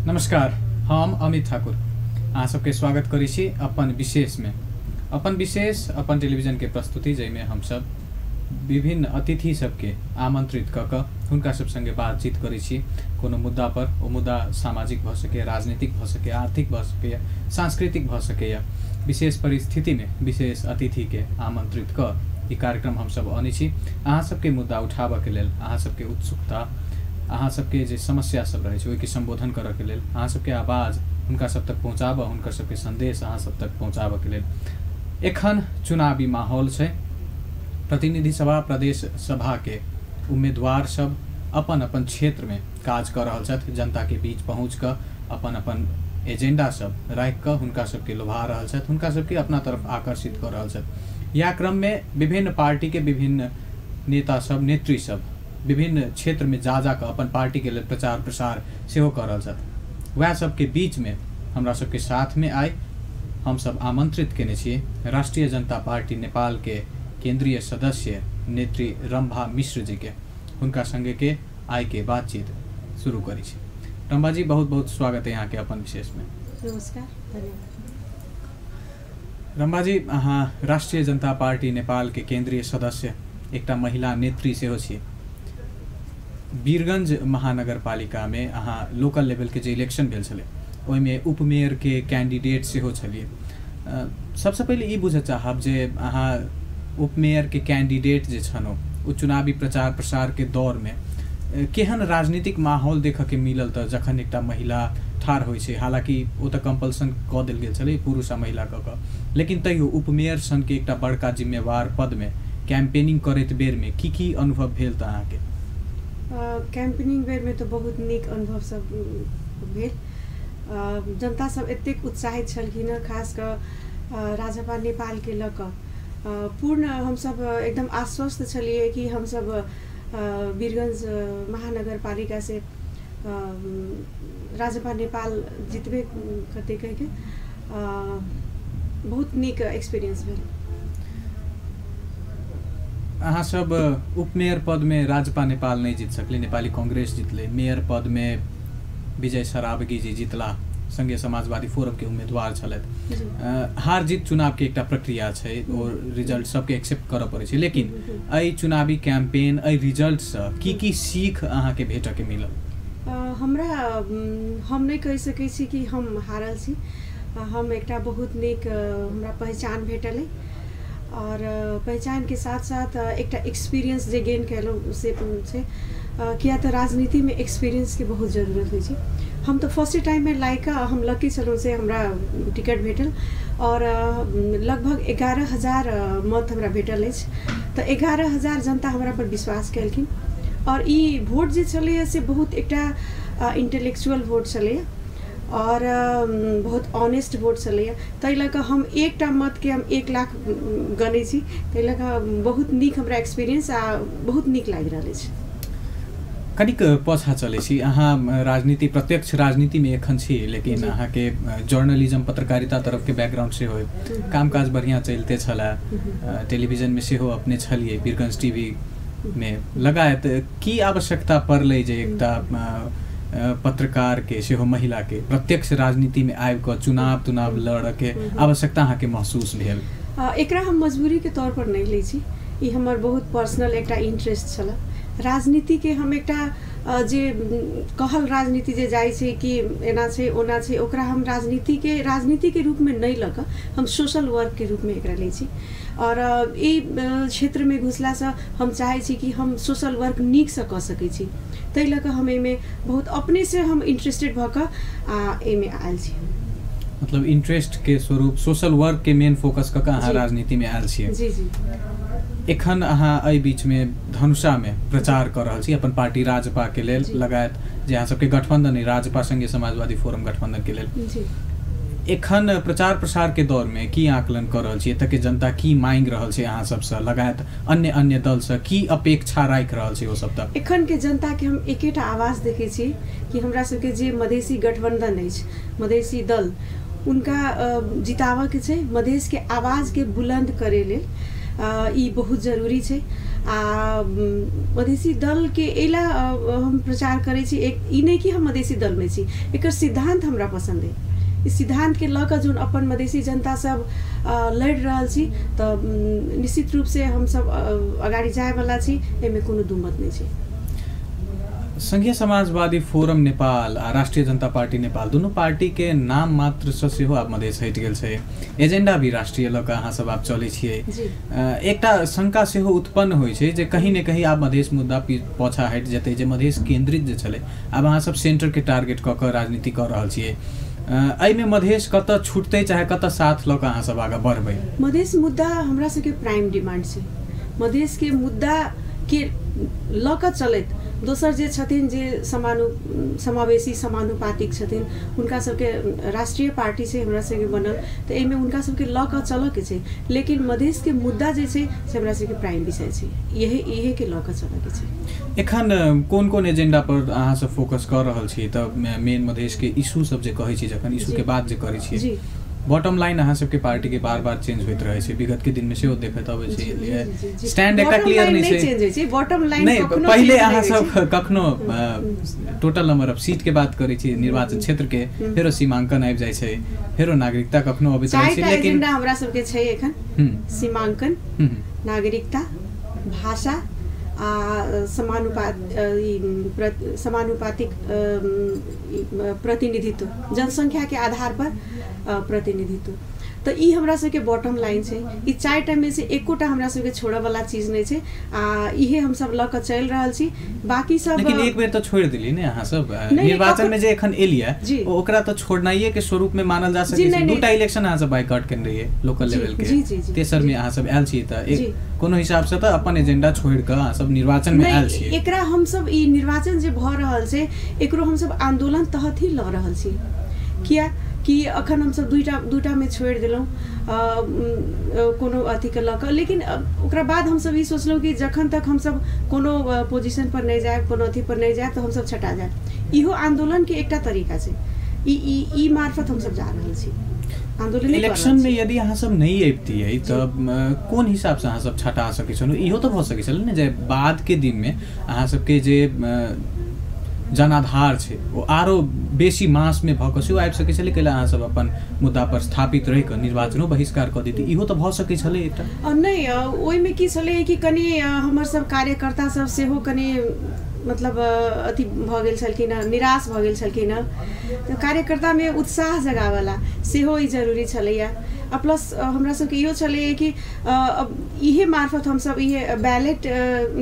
नमस्कार, हम अमित ठाकुर अहाँ सबके स्वागत करै छी अपन विशेषमे। अपन विशेष अपन टेलीविजनके प्रस्तुति जाहिमे हमसब विभिन्न अतिथि सबके आमंत्रित कऽ कऽ हुनका सब संगे बातचीत करै छी कोनो मुद्दा पर। ओ मुद्दा सामाजिक भऽ सकैए, राजनीतिक भऽ सकैए, आर्थिक भऽ सकैए, सांस्कृतिक भऽ सकैए। विशेष परिस्थितिमे विशेष अतिथिके आमंत्रित कऽ ई कार्यक्रम हमसब अनै छी अहाँ सबके मुद्दा उठाबऽके लेल, अहाँ सबके उत्सुकता, अहाँ सबके जे समस्या सब रहै छै ओहिके सम्बोधन करऽके लेल, अहाँ सबके आवाज हुनका सब तक पहुँचाबऽ, हुनकर सबके सन्देश अहाँ सब तक पहुँचाबऽके लेल। एखन चुनावी माहौल छै। प्रतिनिधि सभा, प्रदेश सभाके उम्मीदवार सब अपन अपन क्षेत्रमे काज कऽ रहल छथि, जनताके बीच पहुँच कऽ अपन अपन एजेंडा सब राखि कऽ हुनका सबके लोभा रहल छथि, हुनका सबके अपना तरफ आकर्षित कऽ रहल छथि। इएह क्रममे विभिन्न पार्टीके विभिन्न नेता सब, नेत्री सब विभिन्न क्षेत्रमे जा जा कऽ अपन पार्टीके लेल प्रचार प्रसार सेहो कऽ रहल छथि। वएह सबके बीचमे हमरा सबके साथमे आइ हमसब आमंत्रित केने छियै राष्ट्रिय जनता पार्टी नेपालके केंद्रीय सदस्य नेत्री रंभा मिश्र जी के। हुनका संगे के आइ के बातचीत शुरू करै छी। रंभा जी, बहुत बहुत स्वागत है यहाँ के अपन विशेष में। नमस्कार, धन्यवाद। रंभा जी, अहाँ राष्ट्रिय जनता पार्टी नेपाल के केंद्रीय सदस्य, एकटा महिला नेत्री सेहो छियै। वीरगंज महानगरपालिका में अहाँ लोकल लेवल के जे इलेक्शन भेल छलै ओहिमे उपमेयर के कैंडिडेट सेहो छलियै। सबसँ पहिले ई बुझऽ चाहब जे अहाँ उपमेयर के कैंडिडेट जे छनौ ओ चुनावी प्रचार प्रसार के दौर में केहन राजनीतिक माहौल देखऽ के मिलल तऽ जखन एकटा महिला ठाढ़ होइ छै, हालाँकि ओ तऽ कम्पल्सन कऽ देल गेल छलै पुरुष आ महिला कऽ कऽ, लेकिन तैयो उपमेयर सनके एकटा बड़का जिम्मेवार पदमे कैम्पेनिंग करैत बेरमे की की अनुभव भेल तऽ अहाँके? कैम्पेनिंग बेरमे तऽ बहुत नीक अनुभव सब भेल। जनता सब एतेक उत्साहित छलखिन हँ, खास कऽ राजपा नेपालके लऽ कऽ पूर्ण हमसब एकदम आश्वस्त छलियै कि हमसब वीरगंज महानगरपालिका से राजपा नेपाल जितबे करतै कहिके बहुत नीक एक्सपीरियंस भेल। अहाँ सब उपमेयर पदमे राजपा नेपाल नहि जीत सकलै, नेपाली कांग्रेस जितलै। मेयर पदमे विजय सरावगी जी जितला, संघीय समाजवादी फोरमके उम्मीदवार छलथि। हार जीत चुनावके एकटा प्रक्रिया छै, ओ रिजल्ट सबके एक्सेप्ट करऽ पड़ै छै, लेकिन एहि चुनावी कैंपेन, एहि रिजल्टसँ की की सीख अहाँके भेटऽके मिलल? हमरा हम नहि कहि सकै छी कि हम हारल छी। हम एकटा बहुत नीक हमरा पहिचान भेटल अइ और पहिचानके साथ साथ एकटा एक्सपीरियंस जे गेन केलहुँ से छै, किया तऽ राजनीतिमे एक्सपीरियंसके बहुत जरूरत होइ छै। हम तऽ फर्स्टे टाइममे लायक हम लकी छलहुँ से हमरा टिकट भेटल और लगभग 11,000 मत हमरा भेटल अछि। तऽ 11,000 जनता हमरा पर विश्वास केलखिन और ई वोट जे छलैए से बहुत एकटा इंटेलेक्चुअल वोट छलैए और बहुत ऑनेस्ट वोट छलैए। ताहि लऽ कऽ हम एकटा मतके हम 1 लाख गनै छी, ताहि लऽ कऽ बहुत नीक हमरा एक्सपीरियंस आ बहुत नीक लागि रहल अछि। कनिक पाछाँ चलै छी, अहाँ राजनीति, प्रत्यक्ष राजनीतिमे एखन छी, लेकिन अहाँके जर्नलिज्म, पत्रकारिता तरफके बैकग्राउंड सेहो है, कामकाज बढ़िआँ चलिते छलै, टेलीविजनमे सेहो अपने छलियै, वीरगंज टीवी मे लगायत। की आवश्यकता पड़लै जे एकटा पत्रकारके सेहो महिलाके प्रत्यक्ष राजनीतिमे आबि कऽ चुनाव तुनाव लड़ऽके आवश्यकता अहाँके महसूस भेल? एकरा हम मजबूरीके तौर पर नहि लै छी, ई हमर बहुत पर्सनल एकटा इंट्रेस्ट छलै। राजनीतिके हम एकटा जे कहल राजनीति जे जाइ छै कि एना छै ओना छै, ओकरा हम राजनीतिके राजनीतिके रूपमे नहि लऽ कऽ हम सोशल वर्कके रूपमे एकरा लै छी। और ई क्षेत्रमे घुसलासँ हम चाहै छी कि हम सोशल वर्क नीकसँ कऽ सकै छी, ताहि लऽ कऽ हम एहिमे बहुत अपनेसँ हम इंट्रेस्टेड भऽ कऽ आ एहिमे आयल छी। मतलब इंट्रेस्ट के स्वरूप सोशल वर्क के मेन फोकस कऽ कऽ अहाँ राजनीतिमे आयल छियै। जी जी। एखन अहाँ एहि बीचमे धनुषामे प्रचार कऽ रहल छी अपन पार्टी राजपा के लेल, लगायत जे अहाँ सबके गठबंधन अइ राजपा संघीय समाजवादी फोरम गठबंधन के लेल। एखन प्रचार प्रसार के दौरमे की आकलन कऽ रहल छी, एतऽ के जनता की मांगि रहल छै अहाँ सबसँ, लगायत अन्य अन्य दलसँ की अपेक्षा राखि रहल छै ओ सब तक? एखन के जनताके हम एकेटा आवाज देखै छी कि हमरा सबके जे मधेसी गठबंधन अछि, मधेसी दल, उनका जिताबऽके छै। मधेसके आवाजके बुलंद करै लेल ई बहुत जरूरी छै। आ मधेसी दलके एला हम प्रचार करै छी, एक ई नहि कि हम मधेसी दलमे छी, एकर सिद्धान्त हमरा पसन्द अइ। ई सिद्धान्तके लऽ कऽ जोन अपन मधेसी जनता सब लड़ि रहल छी तऽ निश्चित रूपसँ हमसब अगाडि जायवला छी, एहिमे कोनो दू मत नहि छै। संघीय समाजवादी फोरम नेपाल आ राष्ट्रिय जनता पार्टी नेपाल दुनू पार्टी के नाम मात्र से सेहो आब मधेस हटि गेल छै, एजेंडा भी राष्ट्रीय लऽ कऽ अहाँ सब आब चलै छियै। एकटा शंका सेहो उत्पन्न होइ छै जे कहीं ने कहीं आब मधेस मुद्दा पाछा हटि जेतै, जे मधेस केंद्रित जे छलै आब अहाँ सब सेंटर के टारगेट कऽ कऽ राजनीति कऽ रहल छियै, एहिमे मधेस कतऽ छुटतै चाहे कतऽ साथ लऽ कऽ अहाँ सब आगाँ बढ़बै? मधेस मुद्दा हमरा सबके प्राइम डिमांड छै। मधेसके मुद्दा के लऽ कऽ चलैत दोसर जे छथिन जे समावेशी समानुपातिक छथिन हुनका सबके राष्ट्रीय पार्टी छै हमरा सबके बनल, तऽ एहिमे हुनका सबके लऽ कऽ चलऽके छै, लेकिन मधेसके मुद्दा जे छै से हमरा सबके प्राइम विषय छै, इहे के लऽ कऽ चलऽके छै। एखन कोन कोन एजेंडा पर अहाँ सब फोकस कऽ रहल छी? तऽ मेन मधेसके इशू सब जे कहै छी, जखन इशू के बात जे करै छी, बॉटम लाइन अहाँ सबके पार्टी के बार बार चेंज होइत रहै छै, विगत के दिन में सेहो देखैत अबै छै, स्टैंड एकटा क्लियर नहि छै, चेंज होइ छै बॉटम लाइन। नहि, पहिले अहाँ सब कखनो टोटल नंबर ऑफ सीट के बात करै छी निर्वाचन क्षेत्र के, फेरो सीमांकन आबि जाइ छै, फेरो नागरिकता कखनो अबैत रहै छै, लेकिन हमरा सबके छै एखन सीमांकन, नागरिकता, भाषा आ समानुपातिक प्रतिनिधित्व, जनसंख्या के आधार पर प्रतिनिधित्व। तऽ ई हमरा सबके बॉटम लाइन छै। ई चारिटा में से एकोटा हमरा सबके छोड़ऽ वाला चीज नहि छै आ इहे हमसब लऽ कऽ चलि रहल छी, बाकी सब। लेकिन एक बेर तऽ छोड़ि देली ने अहाँ सब निर्वाचन में जे एखन एलियै ओकरा तऽ छोड़नाइए के स्वरूप में मानल जा सकै छै। दूटा इलेक्शन अहाँ सब बाइकआउट केने रहियै लोकल लेवल के, तेसर में अहाँ सब आयल छियै, तऽ कोनो हिसाब से तऽ अपन एजेंडा छोड़ि कऽ अहाँ सब निर्वाचन में आयल छियै। एकरा हमसब ई निर्वाचन जे भऽ रहल छै एकरो हमसब आंदोलन तहत ही लऽ रहल छी, किया कि अखन हमसब दूटा में छोड़ि देलहुँ कोनो अथीके लऽ कऽ, लेकिन ओकरा बाद हमसब ई सोचलहुँ कि जखन तक हमसब कोनो पोजिशन पर नहि जायब, कोनो अथी पर नहि जायब, तऽ हमसब छटा जायब। इहो आन्दोलनके एकटा तरीका छै, ई ई ई मार्फत हमसब जा रहल छी आन्दोलन। इलेक्शन में यदि अहाँ सब नहि अबितियै तऽ कोन हिसाब से अहाँ सब छटा सकै छलहुँ? इहो तऽ भऽ सकै छलै ने जे बाद के दिन में अहाँ सबके जे जनाधार छै ओ आरो बेसी मास में भऽ कऽ सेहो आबि सकै छलै, कैला अहाँ सब अपन मुद्दा पर स्थापित रहि कऽ निर्वाचनो बहिष्कार कऽ दैती, इहो तऽ भऽ सकै छलै एकटा। नहि, ओहिमे की छलै कि कनि हमर सब कार्यकर्ता सब सेहो कनि मतलब अथी भऽ गेल छलखिन हँ, निराश भऽ गेल छलखिन हँ, तऽ कार्यकर्तामे उत्साह जगावला सेहो ई जरूरी छलैया। आ प्लस हमरा सबके इहो छलैया कि इहे मार्फत हमसब इहे बैलेट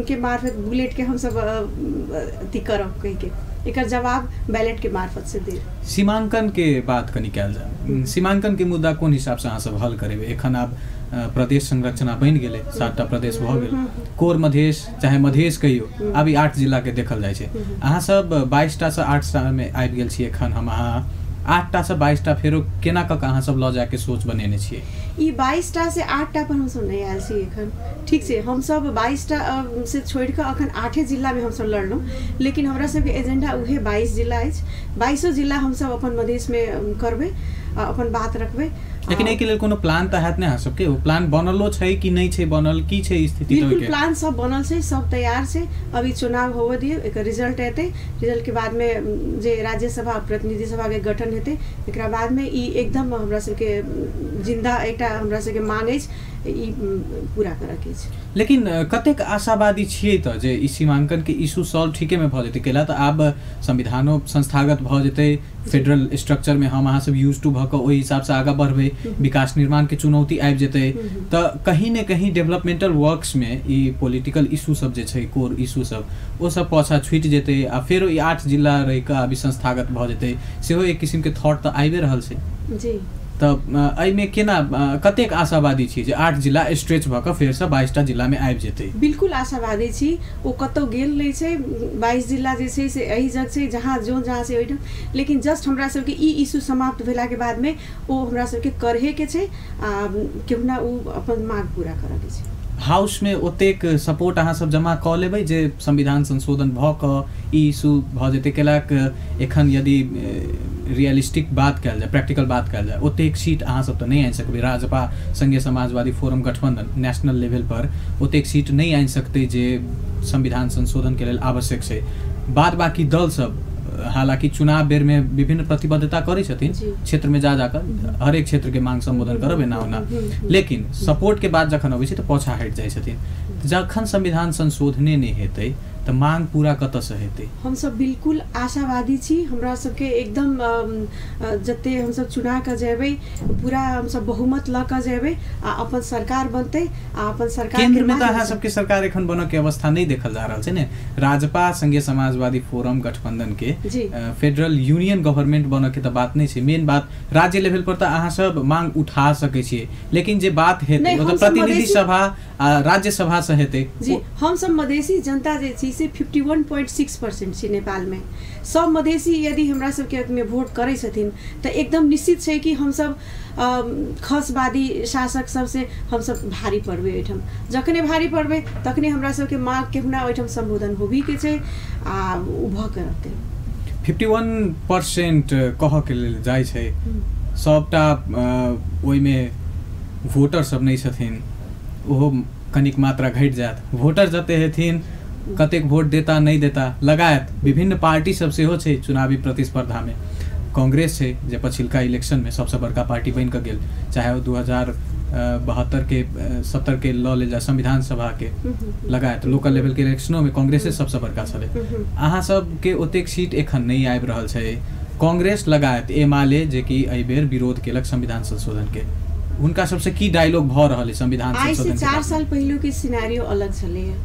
के मार्फत बुलेटके हमसब अथी करब कहिके एकर जवाब बैलेट के मार्फत से देब। सीमांकन के बात कनि कयल जाय, सीमांकन के मुद्दा कोन हिसाब से अहाँ सब हल करेबै? एखन आब प्रदेश संरचना बनि गेलै, 7टा प्रदेश भऽ गेल, कोर मधेश चाहे मधेश कहियौ आब ई 8 जिला के देखल जाइ छै। अहाँ सब 22टा से 8टा मे आबि गेल छी, एखन हम अहाँ 8टा से 22टा फेरो केना कऽ कऽ अहाँ सब लऽ जाके सोच बनेने छियै? ई 22टा से 8टा पर हमसब नहि आयल छी एखन, ठीक छै। हमसब 22टा से छोड़ि कऽ अखन 8 जिलामे हमसब लड़लहुँ, लेकिन हमरा सबके एजेंडा उहे 22 जिला अछि। 22 जिला हमसब अपन मधेशमे करबै, अपन बात रखबै। लेकिन एहिके लेल कोनो प्लान तऽ हैत ने अहाँ सबके? ओ प्लान बनलो छै कि नहि छै बनल, की छै स्थिति? बिल्कुल, प्लान सब बनल छै, सब तैयार छै। अभी चुनाव होबऽ दियौ, एकर रिजल्ट एतै, रिजल्ट के बादमे जे राज्यसभा प्रतिनिधि सभाके गठन हेतै एकरा बादमे ई एकदम हमरा सबके जिन्दा एकटा हमरा सबके मांग अछि, ई पूरा करऽके अछि। लेकिन कतेक आशावादी छियै तऽ जे ई सीमांकन के इशू सॉल्व ठीके में भऽ जेतै? कैला तऽ आब संविधानो संस्थागत भऽ जेतै, फेडरल स्ट्रक्चर में हम अहाँ सब यूज टू भऽ कऽ ओहि हिसाब से आगाँ बढ़बै, विकास निर्माण के चुनौती आबि जेतै, तऽ कहीं ने कहीं डेवलपमेंटल वर्क्स में ई पॉलिटिकल इशू सब जे छै, कोर इशू सब, ओ सब पाछा छुटि जेतै आ फेरो ई 8 जिला रहि कऽ अभी संस्थागत भऽ जेतै, सेहो एक किसिम के थॉट तऽ आबिए रहल छै। तऽ एहिमे केना कतेक आशावादी छी जे 8 जिला स्ट्रेच भऽ कऽ फेरसँ 22टा जिलामे आबि जेतै? बिल्कुल आशावादी छी। ओ कतहु गेल नहि छै। 22 जिला जे छै से एहि जग छै, जहाँ जो जहाँ छै ओहिठाम, लेकिन जस्ट हमरा सबके ई इशू समाप्त भेलाके बादमे ओ हमरा सबके करहेके छै आ केहुना ओ अपन मांग पूरा करऽके छै। हाउसमे ओतेक सपोर्ट अहाँ सब जमा कऽ लेबै जे संविधान संशोधन भऽ कऽ ई इशू भऽ जेतै? कैलाक एखन यदि रियलिस्टिक बात कयल जाय, प्रैक्टिकल बात कयल जाय, ओतेक सीट अहाँ सब तऽ नहि आनि सकबै। राजपा संघीय समाजवादी फोरम गठबंधन नेशनल लेवल पर ओतेक सीट नहि आनि सकतै जे संविधान संशोधन के लेल आवश्यक छै। बाद बाकी दल सब हालांकि चुनाव बेर में विभिन्न प्रतिबद्धता करै छथिन, क्षेत्र में जा जाकर हरेक क्षेत्र के मांग संबोधन करब एना ओना, लेकिन सपोर्ट के बाद जखन अबै छै तऽ पाछा हटि जाइ छथिन। जखन संविधान संशोधने नहि हेतै तऽ मांग पूरा कतऽसँ हेतै? हमसब बिल्कुल आशावादी छी। हमरा सबके एकदम जते हमसब चुना कऽ जेबै पूरा हमसब बहुमत लऽ कऽ जेबै आ अपन सरकार बनतै आ अपन सरकार केंद्र में तऽ अहाँ सबके सरकार एखन बनऽ के अवस्था नहि देखल जा रहल छै ने। राजपा संघीय समाजवादी फोरम गठबंधन के फेडरल यूनियन गवर्नमेंट बनऽ के तऽ बात नहि छै। मेन बात राज्य लेवल पर तऽ अहाँ सब मांग उठा सकै छियै, लेकिन जे बात हेतै ओ तऽ प्रतिनिधि सभा आ राज्यसभा से हेतै। जी, हमसब मधेसी जनता जे छी से 51.6% छी नेपालमे। सब मधेसी यदि हमरा सबके में वोट करै छथिन तऽ एकदम निश्चित छै कि हमसब खसवादी शासक सबसे हमसब भारी पड़बै। ओहिठाम जखने भारी पड़बै तखने हमरा सबके माग केहुना ओहिठाम सम्बोधन होबीके छै आ ओ भऽ के रहतै। 51% कहऽके लेल जाइ छै, सबटा ओहिमे वोटर सब नहि छथिन, ओहो कनिक मात्रा घटि जायत। वोटर जते हेथिन कतेक वोट देता नहि देता लगायत विभिन्न पार्टी सब सेहो छै चुनावी प्रतिस्पर्धामे। कांग्रेस छै जे पछिलका इलेक्शनमे सबसँ बड़का पार्टी बनि कऽ गेल, चाहे ओ 2072 के 70 के लऽ लेल जाय संविधान सभा के लगायत लोकल लेवल के इलेक्शनोमे कांग्रेसे सबसँ बड़का छलै। अहाँ सबके ओतेक सीट एखन नहि आबि रहल छै। कांग्रेस लगायत एमाले जे कि एहिबेर विरोध केलक संविधान संशोधन के, हुनका सबसे की डायलॉग भऽ रहल है संविधान संशोधन? आइ से 4 साल पहिलुके के सिनेरियो अलग छलैए।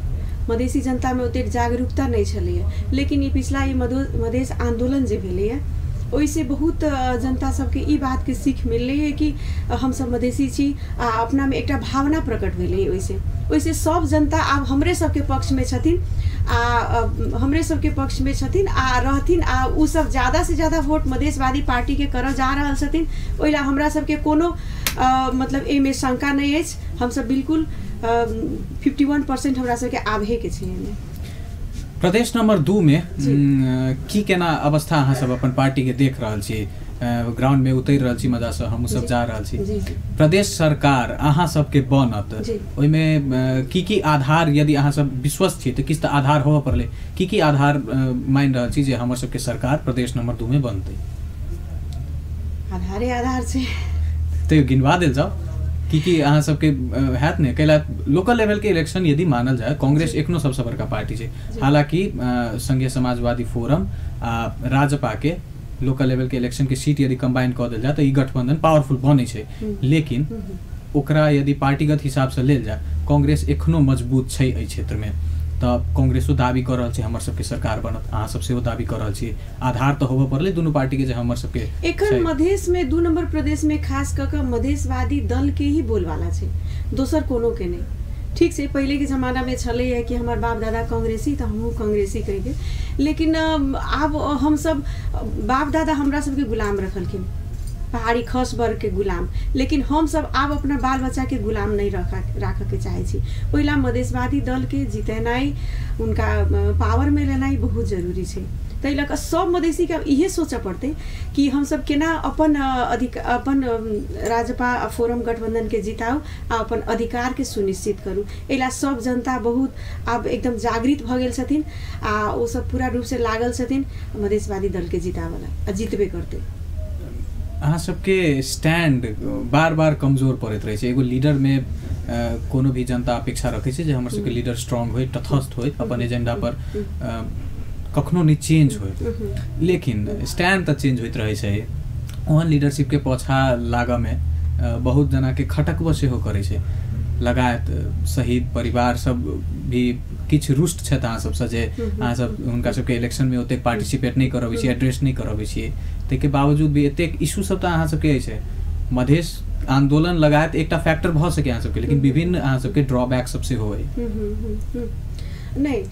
मधेसी जनतामे ओतेक जागरूकता नहि छलैए, लेकिन ई पिछला ई मधेस आन्दोलन जे भेलैए ओहिसँ बहुत जनता सबके ई बातके सीख मिललैए कि हमसब मधेसी छी आ अपनामे एकटा भावना प्रकट भेलै। ओहिसँ सब जनता आब हमरे सबके पक्षमे छथिन आ हमरे सबके पक्षमे छथिन आ रहथिन आ ओ सब ज़्यादा से ज़्यादा वोट मधेसवादी पार्टीके करऽ जा रहल छथिन। ओहि लए हमरा सबके कोनो मतलब एहिमे शंका नहि अछि। हमसब बिल्कुल 51% हमरा सबके आबहेके छै एहिमे। प्रदेश नंबर 2 में की केना अवस्था अहाँ सब अपन पार्टी के देख रहल छी? ग्राउंड में उतरि रहल छी, मजा से हमहूँ सब जा रहल छी। प्रदेश सरकार अहाँ सबके बनत, ओहिमे की की आधार, यदि अहाँ सब विश्वस्त छी तऽ किछु तऽ आधार होबऽ पड़लै, की की आधार मानि रहल छी जे हमर सबके सरकार प्रदेश नंबर 2 में बनतै? आधारे आधार छै, तैयो गिनवा देल जाओ की की अहाँ सबके हैत ने। कैला लोकल लेवल के इलेक्शन यदि मानल जाय, कांग्रेस एखनो सबसँ बड़का पार्टी छै, हालांकि संघीय समाजवादी फोरम आ राजपा के लोकल लेवल के इलेक्शन के सीट यदि कंबाइन कऽ देल जाय तऽ ई गठबंधन पावरफुल बनै छै, लेकिन ओकरा यदि पार्टीगत हिसाबसँ लेल जाय कांग्रेस एखनो मजबूत छै एहि क्षेत्रमे। तऽ कांग्रेसो दावी कऽ रहल छै हमर सबके सरकार बनत, अहाँ सब सेहो दावी कऽ रहल छी। आधार तऽ होबऽ पड़लै दुनू पार्टी के जे हमर सबके एखन मधेस में 2 नंबर प्रदेश में खास कऽ कऽ मधेसवादी दल के ही बोलबाला छै, दोसर कोनो के नहि। ठीक छै, पहिले के जमाना में छलैए कि हमर बाप दादा कांग्रेसी तऽ हमहूँ कांग्रेसी कहिके, लेकिन आब हमसब बाप दादा हमरा सबके गुलाम रखलखिन, पहाड़ी खस वर्गके गुलाम, लेकिन हमसब आब अपना बाल बच्चाके गुलाम नहि राखऽके चाहै छी। ओहि ला मधेसवादी दलके जितेनाइ, उनका पावरमे लेनाइ बहुत जरूरी छै। ताहि लऽ कऽ सब मधेसीके आब इहे सोचऽ पड़तै कि हमसब केना अपन अपन राजपा फोरम गठबंधनके जिताउ आ अपन अधिकारके सुनिश्चित करू। एहि ला सब जनता बहुत आब एकदम जागृत भऽ गेल छथिन आ ओ सब पूरा रूपसँ लागल छथिन मधेसवादी दलके जिताबऽ ला आ जितबे करतै। अहाँ सबके स्टैंड बार बार कमजोर पड़ैत रहै छै। एगो लीडरमे कोनो भी जनता अपेक्षा रखै छै जे हमर सबके लीडर स्ट्रांग होइ, तटस्थ होइ, अपन एजेंडा पर कखनो नहि चेंज होइ, लेकिन स्टैंड तऽ चेंज होइत रहै छै। ओहन लीडरशिपके पाछा लागऽमे बहुत जनाके खटकबो सेहो करै छै। लगायत शहीद परिवार सब भी किछु रुष्ट छथि अहाँ सबसँ जे अहाँ सब हुनका सबके इलेक्शनमे ओतेक पार्टिसिपेट नहि करबै छियै, एड्रेस नहि करबै छियै, ताहिके बावजूद भी एतेक इशू सब तऽ अहाँ सबके अछि। मधेस आन्दोलन लगायत एकटा फैक्टर भऽ सकै अहाँ सबके, लेकिन विभिन्न अहाँ सबके ड्रॉबैक सब सेहो अइ। नहि,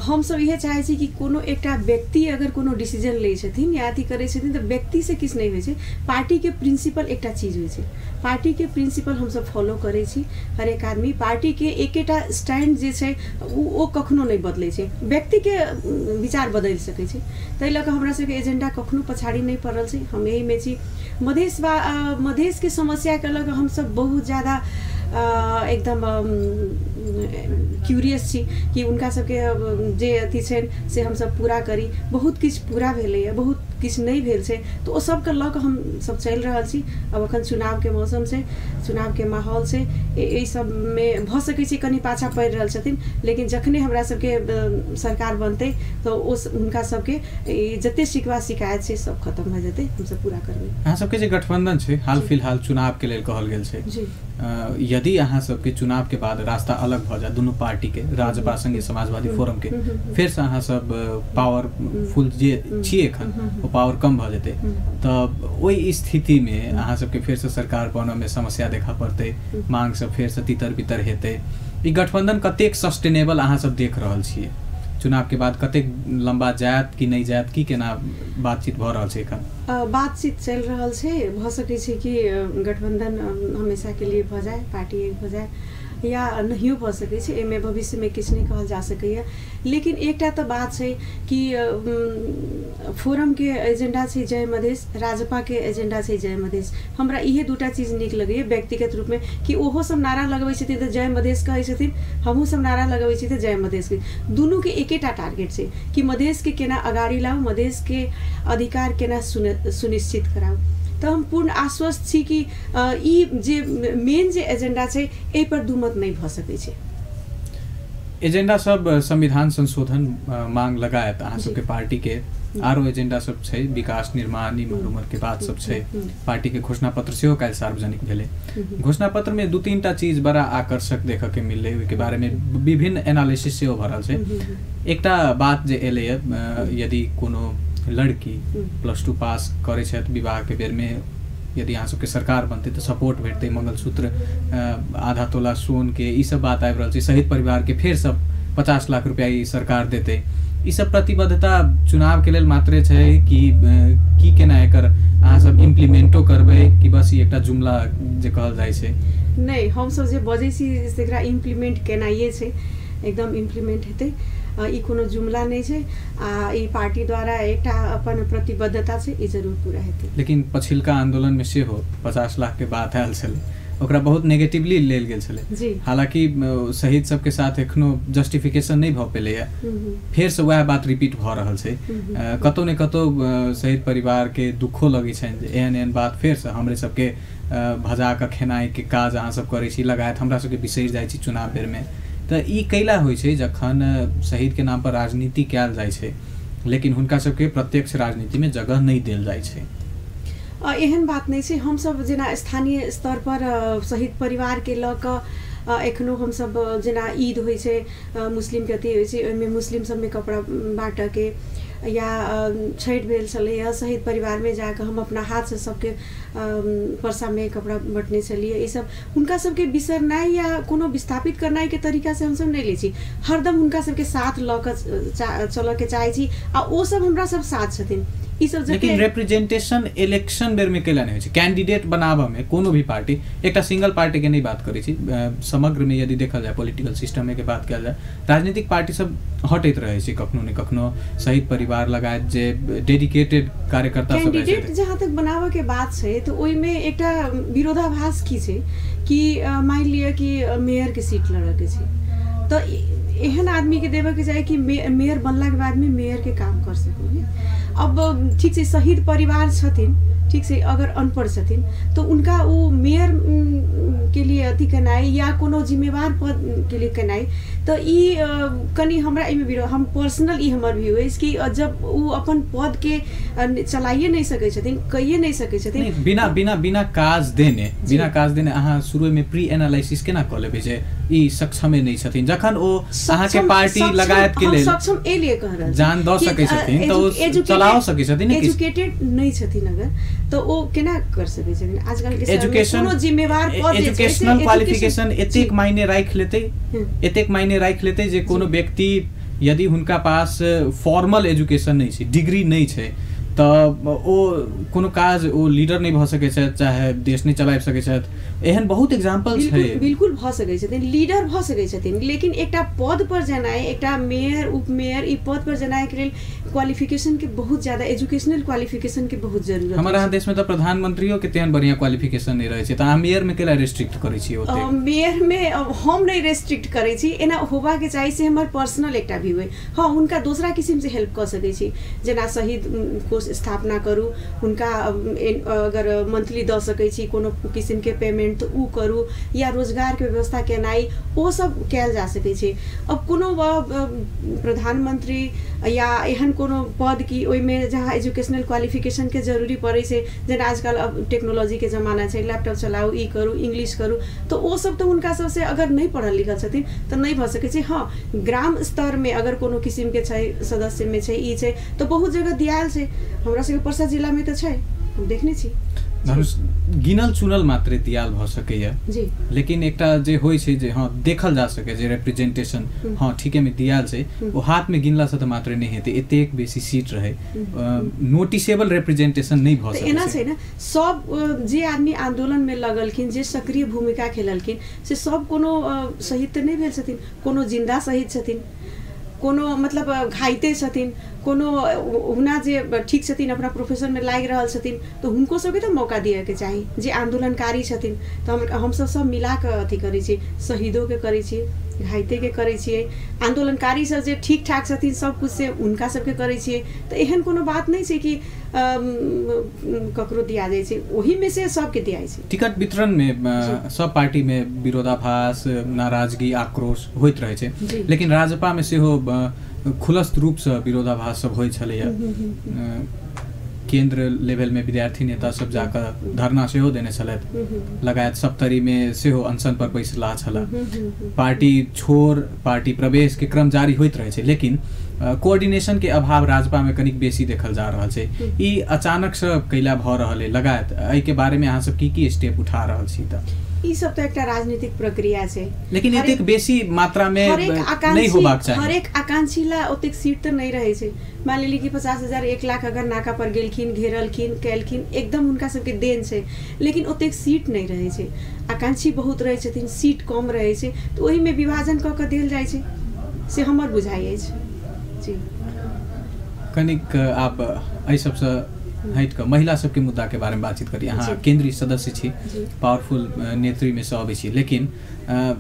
हमसब इहे चाहै छी कि कोनो एकटा व्यक्ति अगर कोनो डिसीजन लै छथिन या अथी करै छथिन तऽ व्यक्तिसँ किछु नहि होइ छै। पार्टीके प्रिंसिपल एकटा चीज होइ छै, पार्टीके प्रिंसिपल हमसब फॉलो करै छी। हरेक आदमी पार्टीके एकेटा स्टैंड जे छै ओ कखनो नहि बदलै छै, व्यक्तिके विचार बदलि सकै छै। ताहि लऽ कऽ हमरा सबके एजेंडा कखनो पछाड़ी नहि पड़ल छै, हम एहिमे छी। मधेशके समस्याके लऽ कऽ हमसब बहुत ज्यादा एकदम क्यूरियस छी कि हुनका सबके जे अथी छनि से हमसब पूरा करी। बहुत किछु पूरा भेलैए, बहुत किछु नहि भेल छै, तऽ ओ सबके लऽ कऽ हमसब चलि रहल छी। आब एखन चुनावके मौसम छै, चुनावके माहौल छै, एहि सबमे भऽ सकै छै कनि पाछाँ पड़ि रहल छथिन, लेकिन जखने हमरा सबके सरकार बनतै तऽ ओ हुनका सबके जते शिकवा शिकायत छै सब खतम भऽ जेतै, हमसब पूरा करबै। अहाँ सबके जे गठबंधन छै हाल फिलहाल चुनावके लेल कहल गेल छै, यदि अहाँ सबके चुनाव के बाद रास्ता अलग भऽ जाए दुनू पार्टी के, राजपा संगे समाजवादी फोरम के, फेर से अहाँ सब पावरफुल जे छियै एखन ओ पावर कम भऽ जेतै, तऽ ओहि स्थितिमे अहाँ सबके फेर से सरकार बनऽमे समस्या देखा पड़तै, मांग सब फेर से तितर बितर हेतै। ई गठबंधन कतेक सस्टेनेबल अहाँ सब देख रहल छियै? चुनाव के बाद कतेक लम्बा जायत कि नहि जायत, की केना बातचीत भऽ रहल छै एखन? बातचीत चलि रहल छै। भऽ सकै छै कि गठबंधन हमेशाके लिए भऽ जाए, पार्टी एक भऽ जाए, या नहियो भऽ सकै छै, एहिमे भविष्यमे किछु नहि कहल जा सकैए। लेकिन एकटा तऽ बात छै कि फोरमके एजेंडा छै जय मधेश, राजपाके एजेंडा छै जय मधेश। हमरा इहे दूटा चीज नीक लगैए व्यक्तिगत रूपमे, कि ओहो सब नारा लगबै छथिन तऽ जय मधेश कहै छथिन, हमहूँ सब नारा लगबै छी तऽ जय मधेश। दुनूके एकेटा टारगेट छै कि मधेशके केना अगाडि लाउ, मधेशके अधिकार केना सुनिश्चित कराउ। तऽ हम पूर्ण आश्वस्त छी कि ई जे मेन जे एजेंडा छै एहि पर दुमत नहि भऽ सकै छै। एजेंडा सब संविधान संशोधन मांग लगायत अहाँ सबके पार्टी के आरो एजेंडा सब छै, विकास निर्माण इम्हर उम्हर के बात सब छै। पार्टी के घोषणा पत्र सेहो काल्हि सार्वजनिक भेलै। घोषणा पत्र में 2-3 टा चीज बड़ा आकर्षक देखऽ के मिललै, ओहिके बारे में विभिन्न एनालिसिस सेहो भऽ रहल छै। एकटा बात जे एलैए, यदि कोनो लड़की +2 पास करै छथि विवाहके बेरमे, यदि अहाँ सबके सरकार बनतै तऽ सपोर्ट भेटतै, मंगलसूत्र, आधा तोला सोनके, ई सब बात आबि रहल छै। शहीद परिवारके फेर सब 50 लाख रुपया ई सरकार देतै। ई सब प्रतिबद्धता चुनावके लेल मात्रे छै कि की केना एकर अहाँ सब इम्प्लीमेंटो करबै कि बस ई एकटा जुमला जे कहल जाइ छै? नहि, हमसब जे बजै छी एकरा इम्प्लीमेंट केनाइए छै, एकदम इम्प्लीमेंट हेतै। ई कोनो जुमला नहि छै आ ई पार्टी द्वारा एकटा अपन प्रतिबद्धता छै, ई जरूर पूरा हेतै। लेकिन पछिलका आंदोलनमे सेहो 50 लाख के बात आयल छलै, ओकरा बहुत नेगेटिवली लेल गेल छलै। हालाँकि शहीद सबके साथ एखनो जस्टिफिकेशन नहि भऽ पेलैए, फेरसँ वएह बात रिपीट भऽ रहल छै। कतहु ने कतहु शहीद परिवारके दुखो लगै छनि जे एहन एहन बात फेरसँ हमरे सबके भजा कऽ खेनाइके काज अहाँ सब करै छी, लगायत हमरा सबके बिसरि जाइ छी चुनाव बेरमे। तऽ ई कैला होइ छै जखन शहीदके नाम पर राजनीति कयल जाइ छै, लेकिन हुनका सबके प्रत्यक्ष राजनीतिमे जगह नहि देल जाइ छै। एहन बात नहि छै। हमसब जेना स्थानीय स्तर पर शहीद परिवारके लऽ कऽ एखनो हमसब जेना ईद होइ छै, मुस्लिमके अथी होइ छै, ओहिमे मुस्लिम सबमे कपड़ा बाँटऽके, या छठि भेल छलैए, शहीद परिवारमे जाकऽ हम अपना हाथसँ सबके परसामे कपड़ा बँटने छलियै। ईसब हुनका सबके बिसरनाइ या कोनो विस्थापित करनाइके तरीकासँ हमसब नहि लै छी, हरदम हुनका सबके साथ लऽ कऽ चलऽके चाहै छी आ ओ सब हमरा सब साथ छथिन। ई सब लेकिन रिप्रेजेंटेशन इलेक्शन बेर में कैला नहि होइ छै। कैंडिडेट बनाबऽ में कोनो भी पार्टी, एकटा सिंगल पार्टी के नहीं बात करै छी, समग्र में यदि देखल जाय पॉलिटिकल सिस्टम के बात कयल जाय, राजनीतिक पार्टी सब हटैत रहै छै कखनो ने कखनो। शहीद परिवार लगायत जे डेडिकेटेड कार्यकर्ता सब रहै छै, कैंडिडेट जहाँ तक बनाबऽ के बात छै तऽ ओहिमे एकटा विरोधाभास की छै कि मानि लिअ कि मेयर के सीट लड़ऽ के छै तऽ एहन आदमी के देबऽ के चाही कि मेयर बनलाके बादमे मेयर के काम कर सकू। अब ठीक छै, शहीद परिवार छथिन, ठीक छै, अगर अनपढ़ छथिन तऽ उनका ओ मेयर के लिए अथी केनाइ या कोनो जिम्मेवार पद के लिए केनाइ, तऽ ई कनि हमरा एहिमे विरोध, हम पर्सनल ई हमर व्यू अछि कि जब ओ अपन पद के चलाइए नहि सकै छथिन, कहिए नहि सकै छथिन, बिना बिना बिना काज देने, बिना काज देने अहाँ शुरूमे प्री एनालिसिस केना कऽ लेबै जे ई सक्षमे नहि छथिन? जखन ओ अहाँके पार्टी लगायत के लेल सक्षम एहि लिए कह रहल जान दऽ सकै छथिन तऽ ओ चलाओ सकै छथिन, एजुकेटेड नहि छथिन अगर तऽ ओ केना कर सकै छथिन? आजकल के कोनो जिम्मेवार पद एजुकेशनल क्वालिफिकेशन एतेक मायने राखि लेतै, एतेक मायने मायने राखि लेतै जे कोनो व्यक्ति यदि हुनका पास फॉर्मल एजुकेशन नहि छै, डिग्री नहि छै, तऽ ओ कोनो काज ओ लीडर नहि भऽ सकै छथि, चाहे देश नहि चलाबि सकै छथि। एहन बहुत एग्जाम्पल छै। बिल्कुल भऽ सकै छथिन, लीडर भऽ सकै छथिन, लेकिन एकटा पद पर जेनाइ, एकटा मेयर उपमेयर ई पद पर जेनाइके लेल क्वालिफिकेशनके बहुत ज्यादा, एजुकेशनल क्वालिफिकेशनके बहुत जरूरत। हमारा यहाँ देशमे तऽ प्रधानमंत्रियों के तेहन बढ़िआँ क्वालिफिकेशन नहि रहै छै, तऽ अहाँ मेयरमे केला रेस्ट्रिक्ट करै छी? ओते मेयरमे हम नहि रेस्ट्रिक्ट करै छी, एना होबाके चाही, से हमर पर्सनल एकटा व्यू अइ। हँ, हुनका दोसरा किसिमसँ हेल्प कऽ सकै छी, जेना शहीद कोष स्थापना करू, हुनका अगर मंथली दऽ सकै छी कोनो किसिमके पेमेंट तऽ उ करू, या रोजगारके व्यवस्था केनाइ, ओ सब कयल जा सकै छै। अब कोनो प्रधानमंत्री या एहन कोनो पद की ओहिमे जहाँ एजुकेशनल क्वालिफिकेशनके जरूरी पड़ै छै, जेना आजकल अब टेक्नोलॉजीके जमाना छै, लैपटॉप चलाउ, ई करू, इंग्लिश करू, तऽ ओ सब तऽ हुनका सबसे अगर नहि पढ़ल लिखल छथिन तऽ नहि भऽ सकै छै। हँ, ग्राम स्तरमे अगर कोनो किसिमके छै, सदस्यमे छै, ई छै, तऽ बहुत जगह दियायल छै। हमरा सबके परसा जिलामे तऽ छै, हम देखने छी। धनुष गिनल चुनल मात्रे दियाल भऽ सकैया जी, लेकिन एकटा जे होइ छै जे हँ देखल जा सकै जे रिप्रेजेंटेशन हँ ठीकेमे दियाल छै, ओ हाथमे गिनलासँ तऽ मात्रे नहि हेतै, एतेक बेसी सीट रहै, नोटिसेबल रिप्रेजेंटेशन नहि भऽ सकै। एना छै ने, सब जे आदमी आंदोलनमे लगलखिन, जे सक्रिय भूमिका खेललखिन, से सब कोनो शहीद तऽ नहि भेल छथिन, कोनो जिन्दा शहीद छथिन, कोनो मतलब घाइते छथिन, कोनो हुना जे ठीक छथिन अपना प्रोफेशनमे लागि रहल छथिन, तऽ हुनको सबके तऽ मौका दिअके चाही जे आन्दोलनकारी छथिन। तऽ हमसब सब मिलाकऽ अथी करै छियै, शहीदोके करै छियै, घाइतेके करै छियै, आन्दोलनकारी सब जे ठीक ठाक छथिन सब कुछ से हुनका सबके करै छियै। तऽ एहन कोनो बात नहि छै कि ककरो दिया जाइ छै, ओहिमे से सबके दिया छै। टिकट वितरणमे सब पार्टीमे विरोधाभास, नाराजगी, आक्रोश होइत रहै छै, लेकिन राजपामे सेहो खुलस्त रूपसँ विरोधाभास सब होइ छलैया। केंद्र लेवलमे विद्यार्थी नेता सब जाकऽ धरना सेहो देने छलथि, लगायत सप्तरीमे सेहो अनशन पर बैसला छला। पार्टी छोड़ पार्टी प्रवेश के क्रम जारी होइत रहै छै, लेकिन कोऑर्डिनेशन के अभाव राजपामे कनिक बेसी देखल जा रहल छै। ई अचानक से कैला भऽ रहल है, लगायत एहिके बारेमे अहाँ सब की की स्टेप उठा रहल छी? तऽ ई सब तऽ एकटा राजनीतिक प्रक्रिया छै, लेकिन एतेक बेसी मात्रामे नहि होबाक चाही। हरेक आकांक्षी ला ओतेक सीट तऽ नहि रहै छै। मान लेली कि 50,000 1 लाख अगर नाका पर गेलखिन, घेरलखिन, केलखिन, एकदम हुनका सबके देन छै, लेकिन ओतेक सीट नहि रहै छै। आकांक्षी बहुत रहै छथिन, सीट कम रहै छै, तऽ ओहिमे विभाजन कऽ कऽ देल जाइ छै, से हमर बुझाइ अछि। जी, कनिक आब एहि सबसँ हटि कऽ महिला सबके मुद्दाके बारेमे बातचीत करी। अहाँ केंद्रीय सदस्य छी, पावरफुल नेतृमे से अबै छी, लेकिन